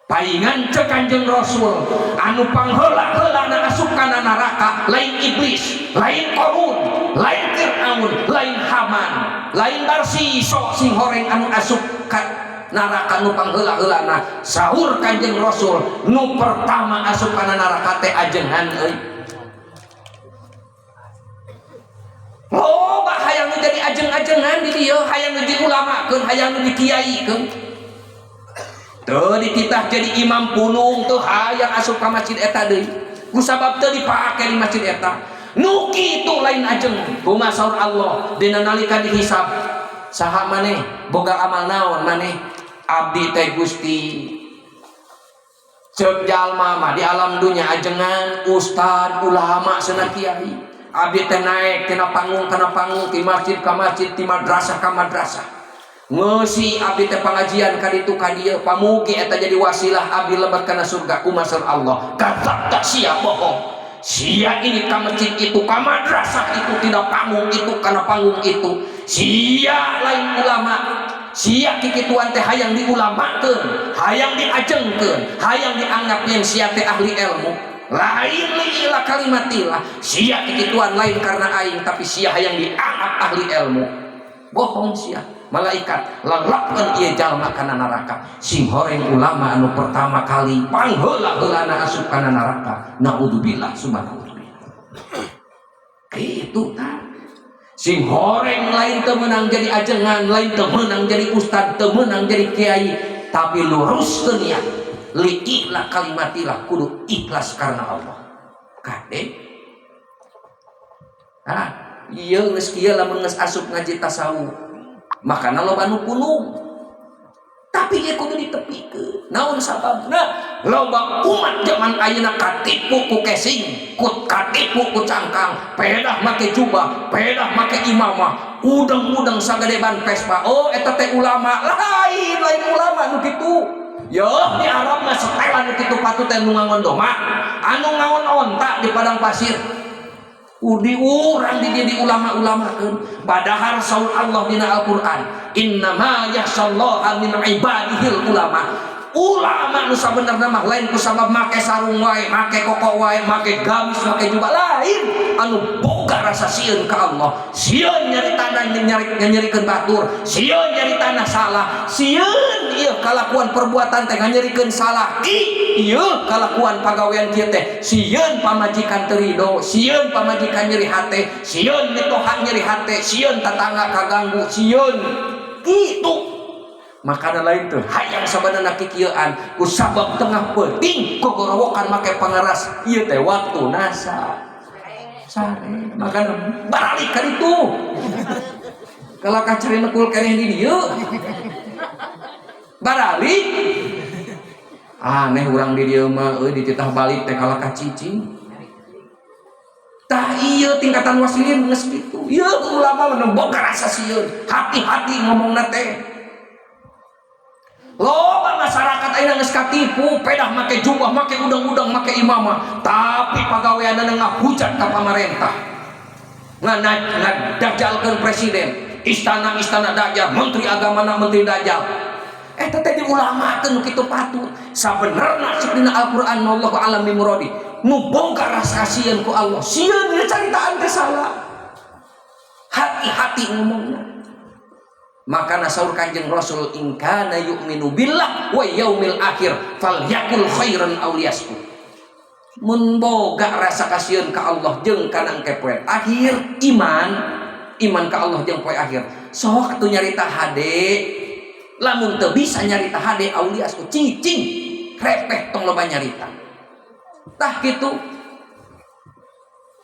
Paingan cek Kanjeng Rasul, anu pangheula-heulana asup kana neraka lain iblis, lain Korun, lain Fir'aun, lain Haman, lain Barsiso. Sing horeng anu asup ka neraka nu pangheula-heulana, saur Kanjeng Rasul, nu pertama asup kana neraka teh ajengan euy. Loba hayang nu jadi ajeng-ajengan di dieu, hayang nu diulamakeun, hayang nu dikiaikeun. Teu dititah jadi imam punung, teu hayang asup ka masjid eta deui. Ku sabab teu dipake di masjid eta. Nu kitu lain ajeng. Kumaha saur Allah dina nalika dihisab? Saha maneh? Boga amal naon maneh? Abdi teh Gusti, ceuk jalma mah, di alam dunya ajengan, ustad, ulama cenah, kiai. Abdi teh naik tina panggung kana panggung, ti masjid ka masjid, ti madrasah ka madrasah, ngeusi abdi teh pengajian ka ditu ka dieu, pamugi eta jadi wasilah abdi lebet kana surga. Kumaha Allah? Kadzabta, sia bohong. Sia ini ka masjid itu, ka madrasah itu, tidak panggung itu kana panggung itu, sia lain ulama. Sia kikituan teh hayang diulamakeun, hayang diajengkeun, hayang dianggap yang sia teh ahli ilmu. Lain liila kalimatillah. Sia kikituan lain karena aing, tapi sia hayang dianggap ahli ilmu. Bohong sia. Malaikat, lelapkeun ieu jalma kana neraka. Sing horeng ulama anu pertama kali pangheula-heulana asup kana neraka. Naudzubillah summa naudzubillah. Kitu tah. Sing horeng lain teu meunang jadi ajengan, lain teu meunang jadi ustad, teu meunang jadi kiai, tapi luruskeun niat, lii'la kalimatillah, kudu ikhlas karena Allah. Kade, ah, ieu geus kieu. Lamun geus asup ngaji tasawuf, makana loba nu punung, tapi ieu kudu ditepikeun. Naon sababna? Loba umat zaman ayeuna katipu ku casing, ku katipu ku cangkang. Pedah make jubah, pedah make imamah, udang-udang sagede ban Vespa, oh eta teh ulama. Lain, lain ulama nu kitu. Yo, di Arab mah setelan nu kitu patut teh nu ngangon domba, anu ngangon onta di padang pasir. Di urang di jadi ulama-ulamakeun padahal saur Allah dina Al-Qur'an innama yakhsyallaha min ibadihil ulama. Ulama nu sabenerna mah lain ku sabab make sarung wae, make koko wae, make gamis, make jubah, lain anu boga rasa sieun ka Allah, sieun nyari tanah nyerikeun batur, sieun nyari tanah salah, sieun ieu kalakuan perbuatan teh nganyerikeun salah, ki ieu kalakuan pagawean kieu teh sieun pamajikan teu rido, sieun pamajikan nyeri hate, sieun mitoha nyeri hate, sieun tatangga kaganggu, sieun kitu. Makanan lain tuh hayang sabenerna kikieuan ku sabab tengah peuting gogorowokan make pangeras ieu teh waktu nasa sare makana baralik ka ditu kalakah cari nekul keneh di dieu baralik aneh urang di dieu mah euy dititah balik teh kalakah cicing. Tah ieu tingkatan wasilin geus kitu ieu ulama mah boga rasa sieun hati-hati ngomongna teh. Loba masyarakat ayeuna geus katipu pedah make jubah make udang-udang make imamah tapi pagaweanna ngahujat ka pamarentah, ngadajalkeun presiden, istana-istana dajjal, menteri agamana menteri dajjal. Eta teh diulamakeun nu kitu patut. Sabenerna cik dina Al-Qur'an wallahu alam bi muradi nu boga rasa sieun ku Allah, sieun ieu caritaan teh salah. Hati-hati ngomongna. Makana saur Kanjeng Rasul in kana yu'minu billah wa yaumil akhir falyakul khairan aw liyasmut. Mun boga rasa kasieun ka Allah jeung kana engke poe akhir, iman, iman ka Allah jeung poe akhir. Sok atuh nyarita hade, lamun teu bisa nyarita hade aw liyasmut cicing repeh tong loba nyarita. Tah kitu.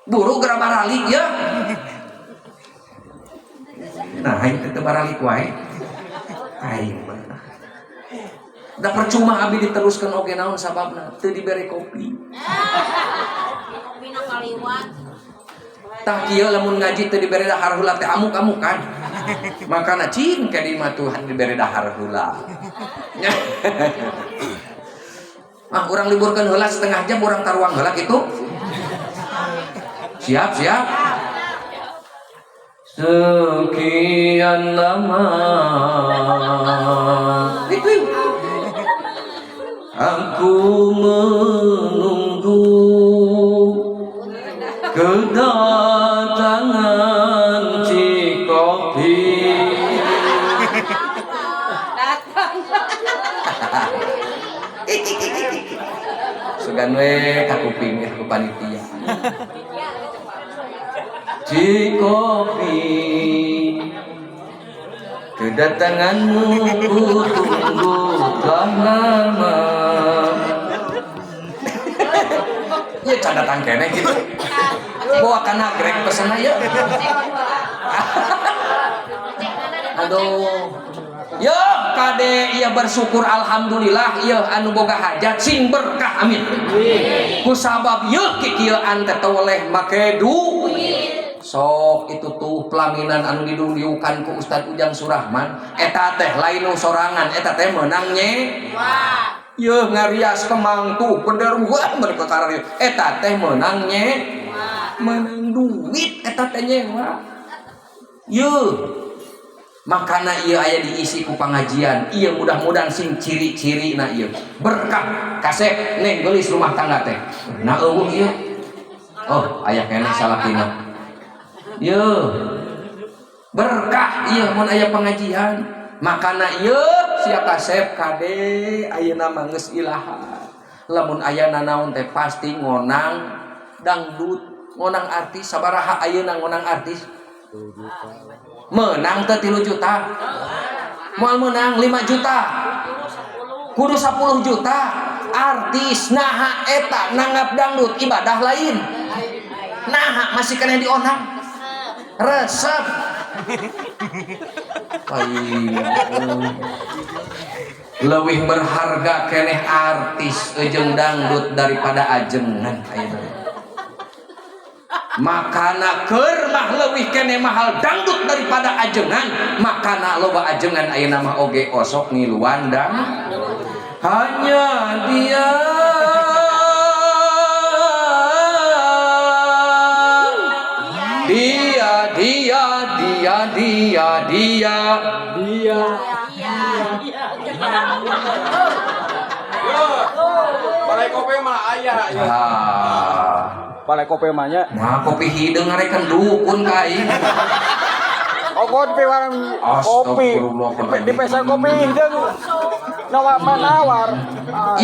Buru geura baralik ya. Nah, aing teh baralik wae. Aing mah. Da percuma abi diteruskeun oge naon sababna teu dibere kopi. Kopina kaliwat. Tah kieu lamun ngaji teu dibere dahar heula teh amuk-amukan. Makana cing ka di mah Tuhan dibere dahar heula. Ah, urang liburkeun heula setengah jam urang taruang heula kitu. Siap, siap. Sekian lama itu aku menunggu kedatangan Cikopi. Datang. Sugan we kakuping ku panitia. Cikopi, kedatanganmu ku tunggu telah lama. Ya can datang keneh gitu. Bawa kana grek pesen ya. Aduh. Yo kade ieu bersyukur alhamdulillah ieu anu boga hajat sing berkah amin. Kusabab ieu kikieuan teh teu make duit. Sok itu tuh pelaminan anu didung-diukan ku Ustad Ujang Surahman eta teh lain nu sorangan eta teh meunang nye. Yeuh ngarias kemang tuh bender wah mereka kararieu eta teh meunang nye. Meunang duit eta teh nyewa. Yeuh makana ieu aya diisi ku pangajian ieu mudah-mudahan sing ciri-cirina ieu berkah kasep neng geulis rumah tangga teh. Nah eueuh ieu. Oh aya keneh salakina. Yeuh berkah ieu mun aya pengajian makana ieu sia kasep kade ayeuna mah geus ilaha lamun aya nanaon teh pasti ngonang dangdut ngonang artis sabaraha ayeuna ngonang artis menang teh 3 juta moal menang 5 juta kudu 10 juta artis naha eta nanggap dangdut ibadah lain naha masih kena dionang resep. Leuwih berharga keneh artis jeung dangdut daripada ajengan ayeuna. Makana keur mah leuwih keneh mahal dangdut daripada ajengan, makana loba ajengan ayeuna mah oge osok ngiluan dang. Hanya dia Dia dia dia Dia. Balai kopi mah aya ya. Ah. Balai kopi mah nya. Nah, kopi hideung ngarekan dukun ka aing. Oh, kopi warung kopi. Astagfirullahaladzim. Di pesa kopi hideung. Nawar manawar.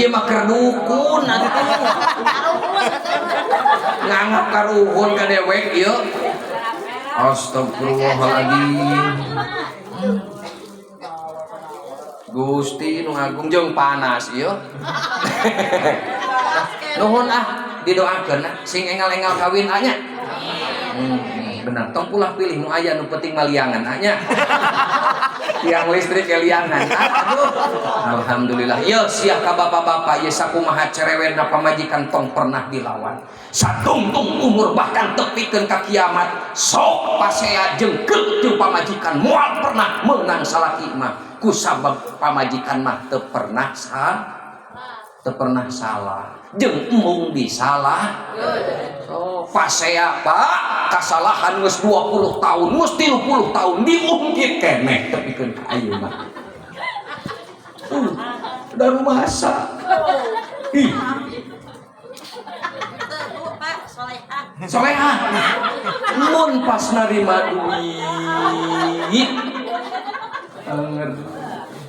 Ieu mah keur dukun atuh. Nganggap karuhun ka dewek ieu. Astagfirullahaladzim. Gusti nu agung jeung panas ieu. Nuhun ah didoakeun ah sing engal-engal kawin ah nya. Bener tong pulah pilih nu aya nu penting maliangan ah nya. Tiang listrik liangan. Aduh. Alhamdulillah. Ye sia ka bapak-bapak ye sakumaha cerewetna pamajikan tong pernah dilawan. Satungtung umur bahkan tepikeun ka kiamat sok pasea jeung geuk jeung pamajikan moal pernah meunang salaki mah. Kusabab pamajikan mah teu pernah teu pernah salah. Jeung embung disalah. So, pasea Pak, kasalahan geus 20 tahun, geus 30 tahun diungkit keneh tepikeun ka ayeuna. Da rumasa. Ih. Pak, solehah. Solehah. Mun pas narima duit. Anger.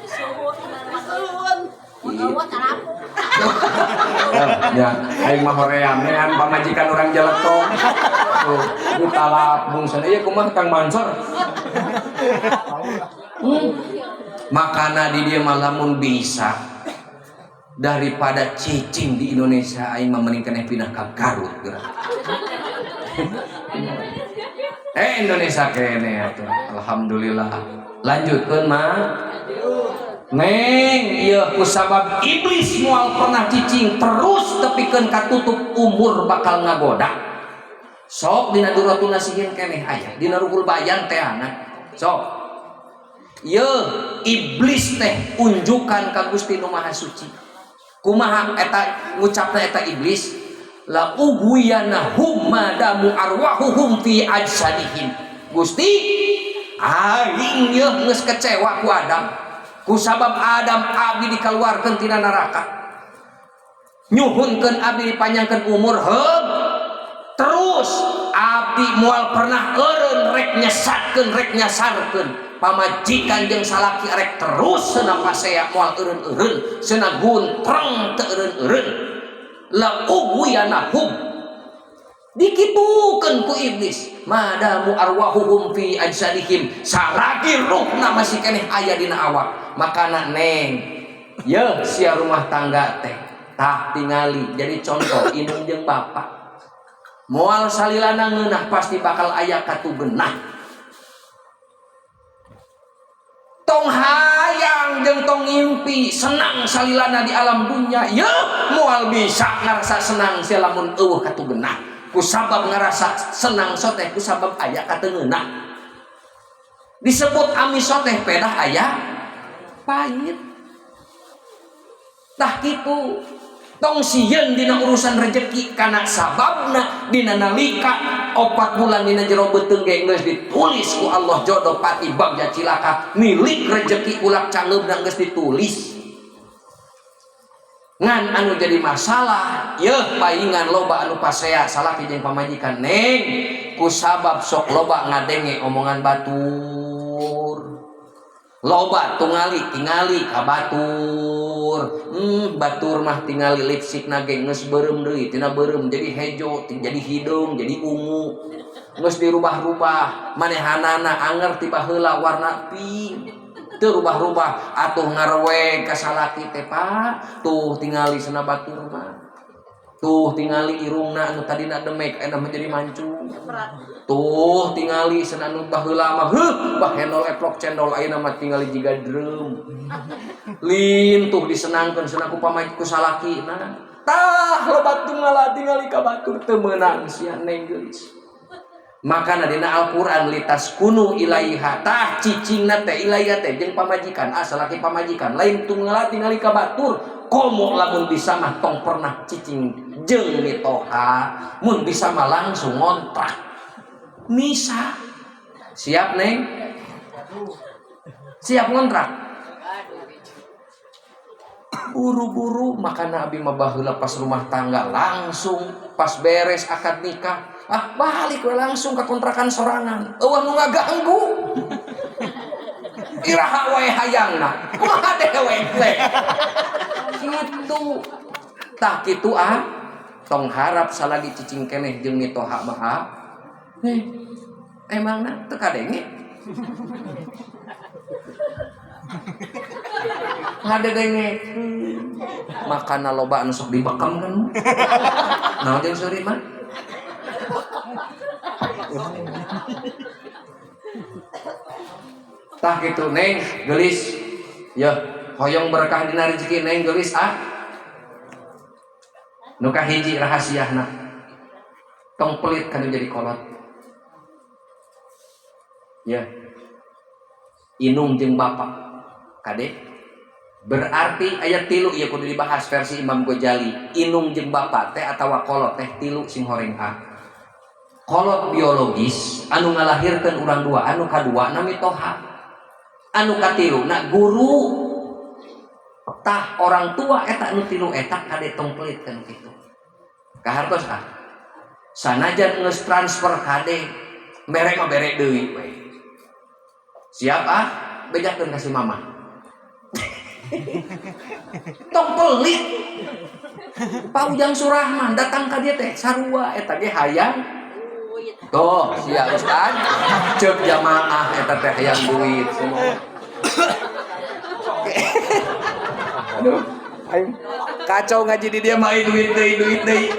Suhun. Mun tarapu. Ya, aing mah hoream nean pamajikan urang jeletong. Tuh, butalap bungsan ieu kumaha Kang Mansur. Makana di dieu mah lamun bisa daripada cicing di Indonesia aing mah mending keneh pindah ka Garut geura. Indonesia kene atuh. Alhamdulillah. Lanjutkeun mah. Neng, ieu kusabab iblis moal pernah cicing terus tepikeun katutup umur bakal ngagoda. Sok dina Durratun Nasihin keneh aya, dina Ruhul Bayan teh ana. Sok. Ieu iblis teh unjukan ka Gusti Nu Maha Suci. Kumaha eta ngucapna eta iblis? La ughwiyanahum madamu arwahuhum fi ajsadihim. Gusti, aing ieu geus kecewa ku Adam. Kusabab Adam abdi dikeluarkeun tina neraka. Nyuhunkeun abdi dipanjangkeun umur heug. Terus abdi moal pernah eureun rek nyesatkeun rek nyasarkeun. Pamajikan jeung salaki rek terus cenah pasea moal eureun-eureun, cenah guntreng teu eureun-eureun. La ughwiyanahum. Dikitukeun ku iblis. Madamu arwahuhum fi ajsadihim. Salagi ruhna masih keneh aya dina awak. Makana neng, yeuh sia rumah tangga teh tah tingali jadi contoh indung jeung bapak. Moal salilana ngeunah pasti bakal aya katugenah. Tong hayang jeung tong ngimpi senang salilana di alam dunya, yeuh moal bisa ngarasa senang sia lamun eueuh katugenah. Kusabab ngarasa senang soteh kusabab aya katengeunah. Disebut amis soteh pedah aya pahit. Tah kitu. Tong sieun dina urusan rejeki kana sababna dina nalika 4 bulan dina jero beuteung ge geus ditulis ku Allah jodoh pati bagja cilaka milik rejeki ulak canggeubna geus ditulis. Ngan anu jadi masalah yeuh paingan loba anu pasea salaki jeung pamajikan neng kusabab sok loba ngadenge omongan batur. Loba tungali tingali ka batur. Batur mah tingali lipstik na ge geus beureum deui tina beureum jadi hejo jadi hideung jadi ungu geus dirubah-rubah manehanana anger ti baheula warna pink teu rubah-rubah atuh ngareweg ka salaki teh Pak tuh tingali cenah batur mah tuh tingali irungna anu tadina demek ayeuna mah jadi mancung tuh tingali cenah anu baheula mah heuh bah hendol eplok cendol ayeuna mah tingali jiga drum lintuh disenangkeun cenah ku pamajikan ku salakina tah loba tungala tingali ka batur teu meunang sia neng geulis. Makana dina Al-Qur'an litaskunu ilaiha tah cicingna teh ilaiha teh jeung pamajikan salaki pamajikan lain tungala tingali ka batur komo lamun bisa mah tong pernah cicing jeung mitoha mun bisa mah langsung ngontrak misa. Siap, Neng? Siap ngontrak? Buru-buru makana abi mah baheula pas rumah tangga langsung pas beres akad nikah, ah, balik we langsung ke kontrakan sorangan. Euweuh nu ngaganggu. Iraha wae hayangna. Kumaha dewek teh? Kitu. Tah kitu ah. Tong harap salagi cicing keneh jeung mitoha mah ah. Eh, emangna teu kadenge? Ngadedenge. Makana loba anu sok dibekam kan. Naon jeung seuri mah? Tah kitu, Neng gelis. Ya, hoyong berkah dina rezeki, Neng gelis ah. Nu kahiji rahasiana. Tong pelit kana jadi kolot. Ya. Inung jeung bapak. Kade. Berarti ayat 3 ieu kudu dibahas versi Imam Ghazali. Inung jeung bapak teh atawa kolot teh 3 sing horeng ah. Kolot biologis anu ngalahirkeun urang dua, anu kadua nami toha. Anu katilu na guru. Tah orang tua eta anu 3 eta kade tong pelit kan kitu. Kahartos ah. Sanajan geus transfer kade, mere mah bere deui we. Siap ah, bejakeun ka si mama. Tong pelit. Pak Ujang Surahman datang ka dieu teh sarua eta ge hayang. Tuh, sia Ustad. Ceuk jamaah eta teh hayang duit semua. Aduh, aing kacau ngaji di dia mah duit deui, duit deui.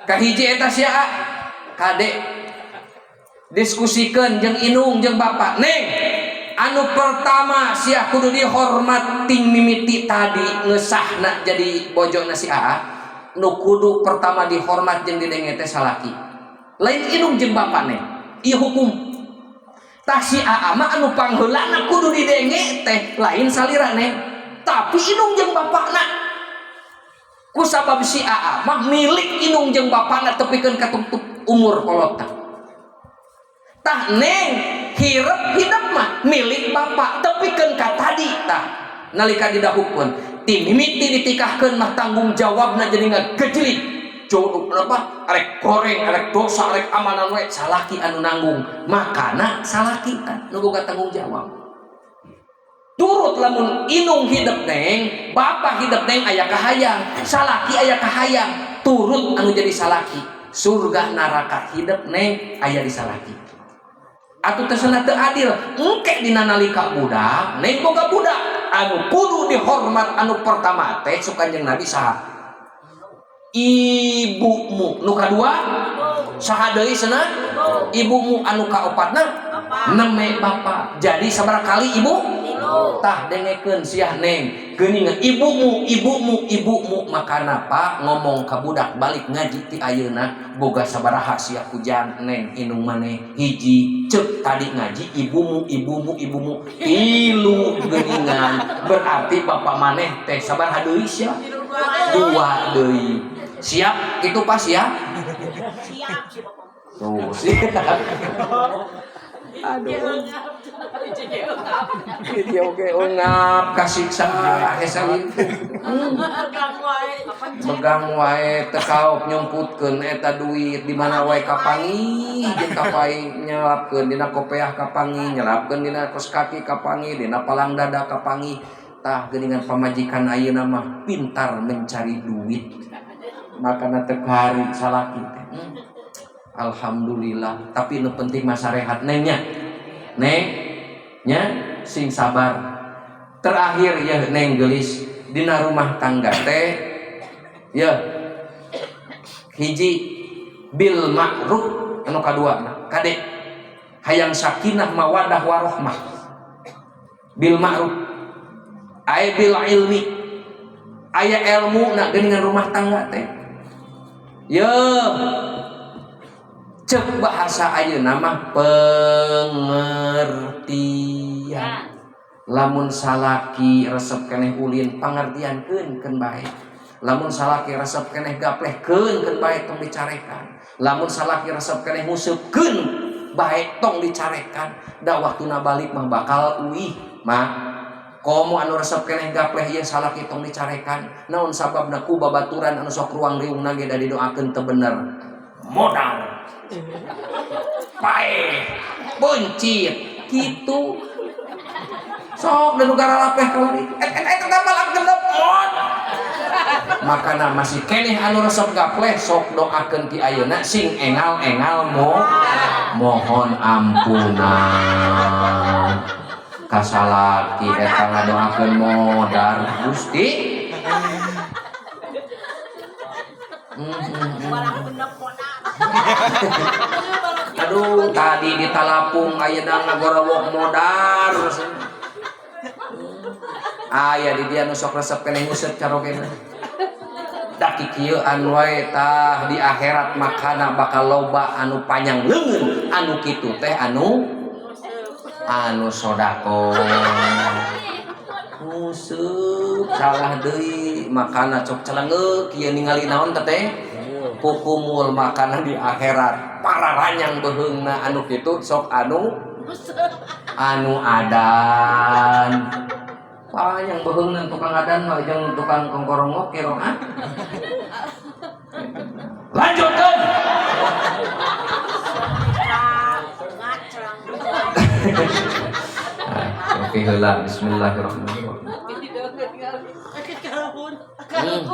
Kahiji eta sia kade diskusikan jeung inung jeung bapak. Neng, anu pertama sia kudu dihormat ting mimiti tadi ngesahna jadi bojona si Aa. Nu kudu pertama dihormat jeung didenge teh salaki. Lain inung jeung bapak, Neng. Ieu hukum. Tah si Aa mah anu pangheulana kudu didenge teh lain salira, Neng, tapi inung jeung bapakna. Ku sabab si Aa mah milik inung jeung bapakna tepikeun ka tutup umur kolotna. Tah Neng hirep hidup mah milik bapak tepikeun ka tadi tah nalika didahukkeun ti mimiti ditikahkeun mah tanggung jawabna jadi ngagejlik. Jodoh apa arek goreng arek dosa arek amanan we salaki anu nanggung makana salaki nu boga tanggung jawab. Turut lamun inung hidup Neng, bapak hidup Neng aya kahayang, salaki aya kahayang, turut anu jadi salaki. Surga neraka hidup Neng aya di salaki. Atuh teh cenah teu adil, engke dina nalika budak, Neng boga budak, anu kudu dihormat anu pertama teh su Kanjeng Nabi saha? Ibumu. Nu kadua saha deui cenah? Ibumu. Anu kaopatna neme bapak. Jadi sabaraha kali ibu? Tah dengekeun sia Neng, geuningan ibumu, ibumu, ibumu. Makana Pak ngomong ka budak balik ngaji ti ayeuna boga sabaraha sia kujang Neng inung maneh hiji ceuk tadi ngaji ibumu, ibumu, ibumu 3 geuningan berarti bapak maneh teh sabaraha deui sia? 2 deui. Siap itu pas ya? Siap si bapak. Tuh, siap. Aduh. Dia oge ungap kasiksa hese itu. Megang wae teu kaop nyumputkeun eta duit di mana wae kapangi jeung kapai nyelapkeun dina kopeah kapangi nyelapkeun dina kos kaki kapangi dina palang dada kapangi. Tah geuningan pamajikan ayeuna mah pintar mencari duit. Makana teu kari salaki teh. Alhamdulillah, tapi nu penting mah sarehat Neng nya. Neng nya sing sabar. Terakhir ya Neng gelis dina rumah tangga teh ya hiji bil ma'ruf anu kadua kade hayang sakinah mawadah warohmah bil ma'ruf aya bil ilmi aya ilmu na geuningan rumah tangga teh ya cek bahasa ayeuna mah pengertian. Lamun salaki resep keneh ulin pangertiankeun keun bae. Lamun salaki resep keneh gapleh keun keun bae tong dicarekan. Lamun salaki resep keneh nguseupkeun bae tong dicarekan. Da waktuna balik mah bakal uih mah. Komo anu resep keneh gapleh ieu salaki tong dicarekan. Naon sababna ku babaturan anu sok ruang riungna ge da didoakeun teu bener. Modal. Paeh, buncit, kitu. Sok da nu garalapeh kalari. Et et et balak genep mod. Makana masih keneh anu resep gapleh sok doakeun ti ayeuna sing engal-engal mohon ampunan. Ka salaki eta ngadoakeun modar Gusti. Aduh, tadi di talapung ayeuna ngagorowok modar. Aya di dia nu sok resep keneh nguseup carogena. Da kikieuan wae tah di akhirat makana bakal loba anu panjang leungeun anu kitu teh anu sedekah. Nguseup salah deui makana cok celengeuk kieu ningali naon teh kukumul makana di akhirat pararanyang beuheungna anu kitu sok anu adan. Panjang beuheungna tukang adan mah jeung tukang kongkorongok kiroan. Lanjutkeun. Oke heula bismillahirrahmanirrahim.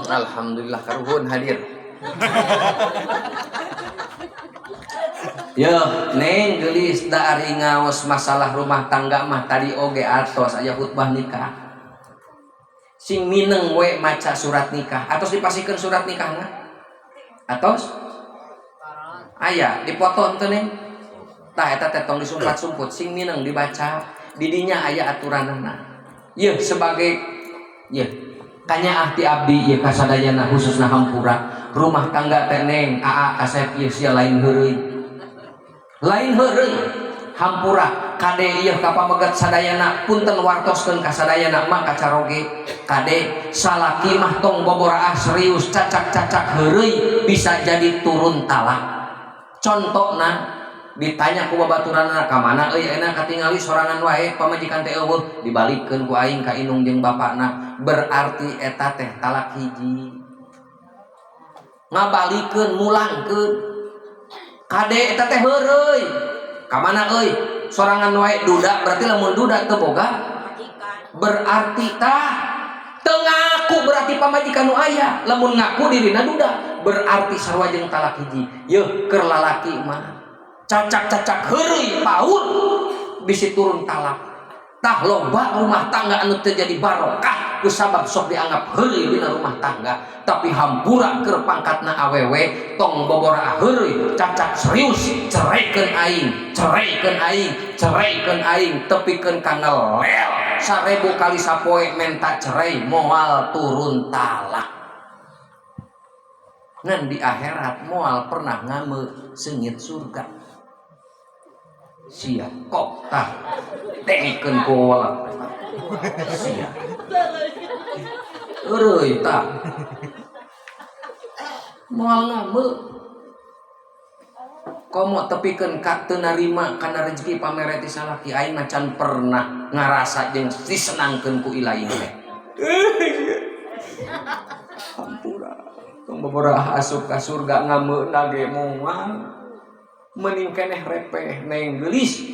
Alhamdulillah karuhun hadir. Yo, neng geulis da ari ngaos masalah rumah tangga mah tadi oge atos aya khutbah nikah. Sing mineng we maca surat nikah atos dipasikeun surat nikahna? Atos? Aya dipoto henteu neng? Tah eta teh tong disumpat-sumput sing mineng dibaca didinya aya aturanana. Yeuh sebagai yeuh kanyaah ti abdi ieu kasadayana khususna hampura rumah tangga teh neng aa kasep ieu sia lain heureuy. Lain heureuy hampura kade ieu ka pamegat sadayana punten wartoskeun ka sadayana mah kacaroge kade salaki mah tong boboraah serius cacak-cacak heureuy bisa jadi turun talak. Contona ditanya ku babaturanna ka mana euy ayeuna katingali sorangan wae pamajikan teh eueuh dibalikeun ku aing ka indung jeung bapakna berarti eta teh talak hiji. Ngabalikeun mulangkeun kade eta teh heureuy ka mana euy sorangan wae duda berarti lamun duda teu boga berarti tah teu ngaku berarti pamajikan nu aya lamun ngaku dirina duda berarti sarua jeung talak hiji. Yeuh keur lalaki mah cacak-cacak heureuy paur bisi turun talak. Tah loba rumah tangga anu teu jadi barokah kusabab sok dianggap heureuy dina rumah tangga tapi hampura keur pangkatna awewe tong boboraah heureuy cacak serius ceraikeun aing ceraikeun aing ceraikeun aing tepikeun ka ngelel 1000 kali sapoe menta cerai moal turun talak. Ngan di akhirat moal pernah ngame seungit surga. Sia kok tah tengekeun ku sia eureui tah moal ngame komo tepikeun ka teu narima kana rezeki pamere ti salaki aing mah can pernah ngarasa jeung disenangkeun ku ilaing teh. Hampura tong boboraah asup ka surga ngameuna ge moal mending keneh repeh neng geulis.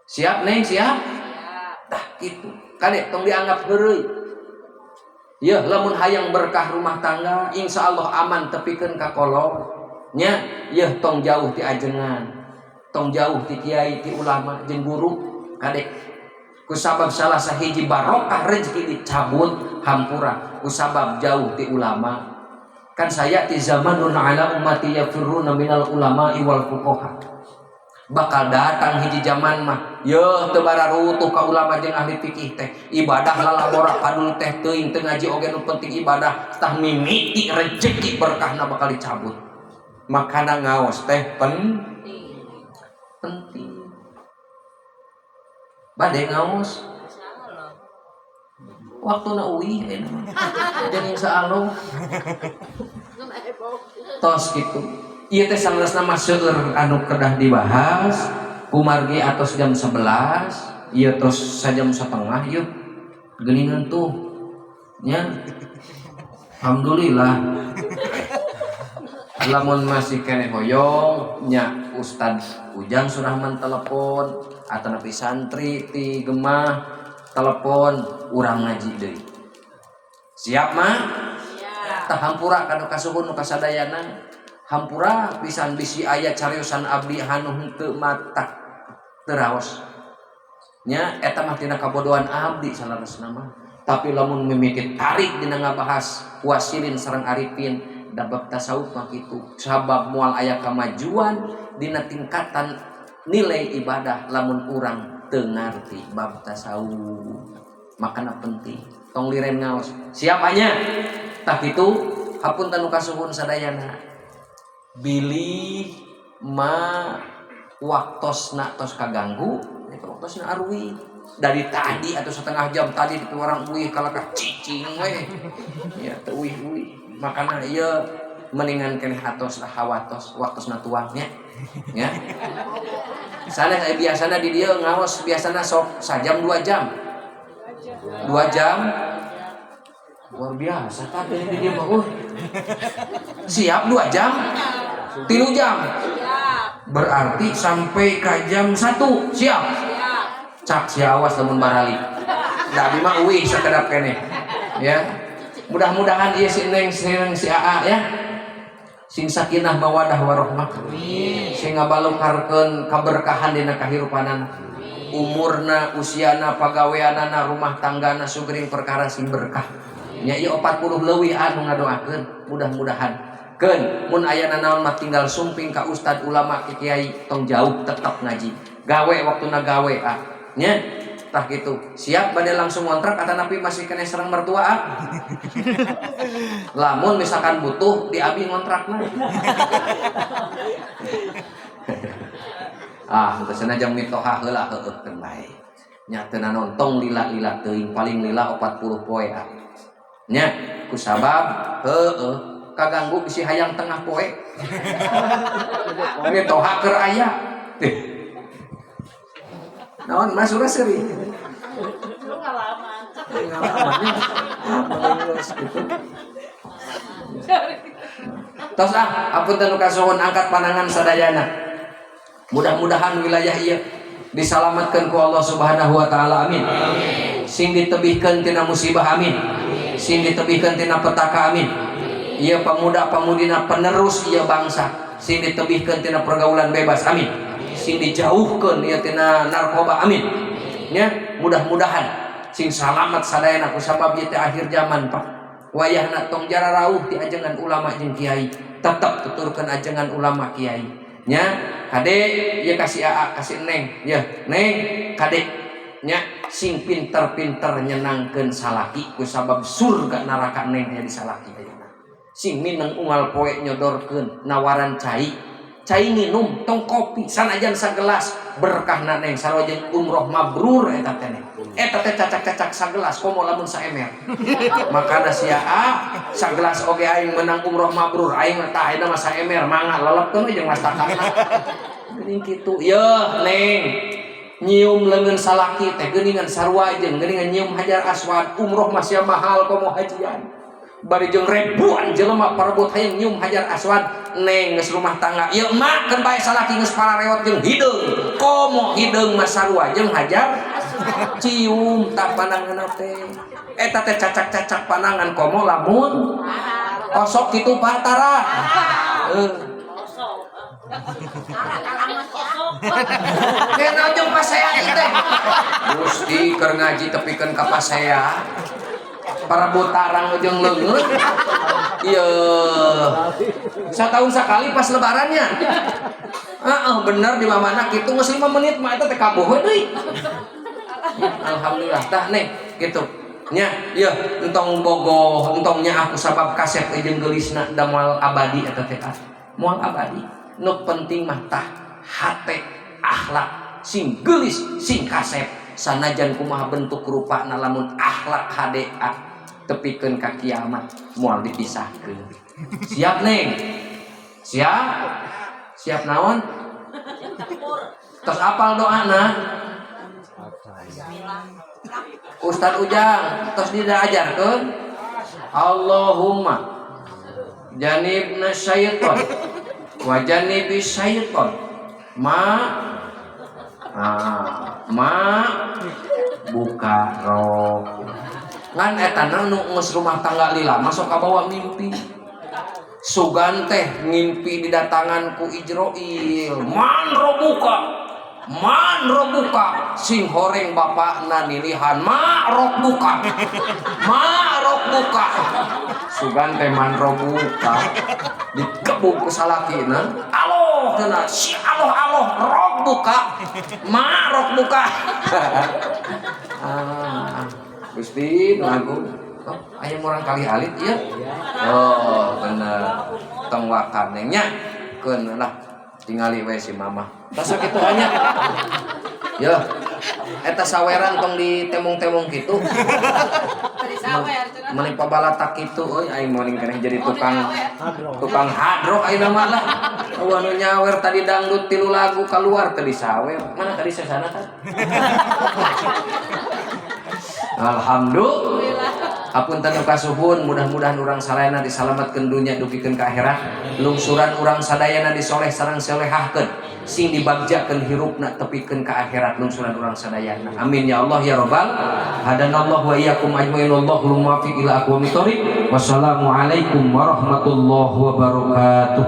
Siap neng siap? Tah kitu. Kade tong dianggap heureuy. Yeuh lamun hayang berkah rumah tangga insyaallah aman tepikeun ka kolot. Nya yeuh tong jauh ti ajengan. Tong jauh ti kiai ti ulama jeung guru kade. Kusabab salah sahiji barokah rezeki dicabut hampura kusabab jauh ti ulama. Kan saya ti zamanun ala ummati yafirruna minal ulama wal fuqaha. Bakal datang hiji zaman mah yeuh teu bararutuh ka ulama jeung ahli fikih teh ibadah lalabora padul teh teuing teu ngaji oge nu penting ibadah tah mimiti rejeki berkahna bakal dicabut. Makana ngaos teh penting. Bade ngaos. Waktuna uih ayeuna mah. Jeung insyaallah tos kitu. Ieu teh saleresna mah seueur anu kedah dibahas kumargi atos jam 11, ieu tos sajam setengah ieu geuningan tuh nya. Alhamdulillah. Lamun masih keneh hoyong nya Ustad Ujang Surahman telepon atau nepi santri ti Gemah telepon urang ngaji deui. Siap mah? Siap. Tah hampura ka nu kasuhun nu kasadayana. Hampura pisan bisi aya cariosan abdi anu henteu matak teu raos. Nya eta mah tina kabodohan abdi saleresna mah. Tapi lamun mimiti tarik dina ngabahas wasilin sareng arifin da bab tasawuf mah kitu. Sabab moal aya kamajuan dina tingkatan nilai ibadah lamun urang teu ngarti bab tasawuf. Makana penting tong liren ngaos. Siap anya? Tah kitu hapunten nu kasuhun sadayana. Bilih ma waktosna tos kaganggu eta waktosna arwi dari tadi atau setengah jam tadi di orang uih kalakah cicing we ya teu uih-uih makana ieu mendingan keneh atos lah hawatos waktosna tuangnya ya. Sanes biasana di dieu ngaos biasana sok sajam 2 jam. 2 jam luar biasa tadi di dieu mah. Siap 2 jam 3 jam. Siap. Berarti sampai ke jam 1 siap. Siap. Cak sia awas lamun barali. Da abi mah uih sakedap keneh. Ya. Mudah-mudahan ieu si Neng si Aa ya. Sing sakinah mawadah warohmah. Sing ngabalukarkeun kaberkahan dina kahirupanana. Umurna, usiana, pagaweanana, rumah tanggana sugring perkara sing berkah. Nya ieu 40 leuwih anu ngadoakeun, mudah-mudahan. Keun mun aya nanaon mah tinggal sumping ka ustad ulama ki kiai tong jauh tetep ngaji. Gawe waktuna gawe ah. Nya tah kitu. Siap bade langsung ngontrak atanapi masih kena serang mertua ah? Lamun misalkan butuh di abi ngontrakna. Ah, teu sanajan mitoha heula heueuh keun bae. Nya teu nanaon tong lila-lila teuing paling lila 40 poe ah. Nya kusabab heueuh kaganggu bisi hayang tengah poe. Mitoha keur aya. Naon Mas ulah seuri. Pengalaman. Pengalamannya. Gitu. Tos ah, apunten nu kasuhun angkat panangan sadayana. Mudah-mudahan wilayah ieu disalamatkeun ku Allah Subhanahu wa taala, amin. Sing ditebihkeun tina musibah, amin. Sing ditebihkeun tina petaka, amin. Ieu pemuda-pemudina penerus ieu bangsa, sing ditebihkeun tina pergaulan bebas, amin. Sing dijauhkeun ieu tina narkoba, amin. Nya, mudah-mudahan sing salamat sadayana ku sabab ieu teh akhir zaman, Pak. Wayahna tong jararauh ti ajengan ulama jeung kiai, tetep tuturkeun ajengan ulama kiai. Nya, kade ieu kasih aa, kasih neng, ya, neng, kade nya sing pinter-pinter nyenangkeun salaki ku sabab surga neraka neng aya di salaki ayeuna. Sing mineng unggal poe nyodorkeun nawaran cai, cai nginum tong kopi sanajan sagelas berkahna neng sarua jeung umroh mabrur eta teh neng. Eta teh cacak-cacak sagelas komo lamun saemer. Makana sia a sagelas oge aing menang umroh mabrur aing mah tah ayeuna mah saemer mangga lelepkeun we jeung mastakana. Geuning kitu yeuh neng nyium leungeun salaki teh geuningan sarua jeung geuningan nyium hajar aswad umroh mah sia mahal komo hajian. Bari jeung ribuan jelema parebut hayang nyium hajar aswad neng geus rumah tangga ieu emak keun bae salaki geus parareot jeung hideung komo hideung mah sarua jeung hajar cium tak panangan teh eta teh cacak-cacak panangan komo lamun osok kitu Pak Tara kena jeung pasea ieu teh Gusti keur ngaji tepikeun ka pasea parebut tarang jeung leungeun ieu satahun sakali pas lebarannya heeh bener di mana kitu geus 5 menit mah eta teh kaboh deui. Alhamdulillah tah neng gitu nya ieu entong bogoh entong nya aku sabab kasep jeung geulisna da moal abadi eta teh moal abadi nu penting mah tah hate akhlak sing geulis sing kasep Sanajan kumaha bentuk rupana, lamun akhlak hade tepikeun ka kiamat moal dipisahkeun. Siap, Neng? Siap? Siap naon? Terus apal doana? Ustad Ujang terus diajarkeun, Allahumma janibna syaiton wa janibi syaiton ma ah, ma buka rok. Ngan eta nu geus rumah tangga lila masuk kabawa mimpi. Sugan teh ngimpi didatangan ku Ijroil, man robuka, man robuka. Sing horeng bapakna nilihan, ma rok buka, ma rok buka. Sugan teh man robuka digebuk ku salakina. Aloh cenah si, aloh aloh, rok buka, ma rok buka. Ah, Gusti nu agung. Oh, aya murang kali alit ieu. Oh, bener. Tong wakane nya. Keun lah, tingali we si mama. Tos kitu nya. Yo. Eta saweran tong ditemong-temong kitu. Tadi sawer cenah. Meni pabalatak kitu euy, aing mending keneh jadi tukang tukang hadroh ayeuna mah lah. Eueuh nu nyawer tadi dangdut tilu lagu keluar tadi sawer. Mana tadi sesana kan? Alhamdulillah. Hapunten nu kasuhun, mudah-mudahan urang sadayana disalamatkeun dunya dugikeun ka akhirat. Lungsuran urang sadayana disoleh sareng solehahkeun. Sing dibagjakeun hirupna tepikeun ka akhirat lungsuran urang sadayana. Amin ya Allah ya rabbal. Hadanallahu wa iyyakum ajmain, wallahul muwaffiq ila aqwamit thoriq. Wassalamualaikum warahmatullahi wabarakatuh.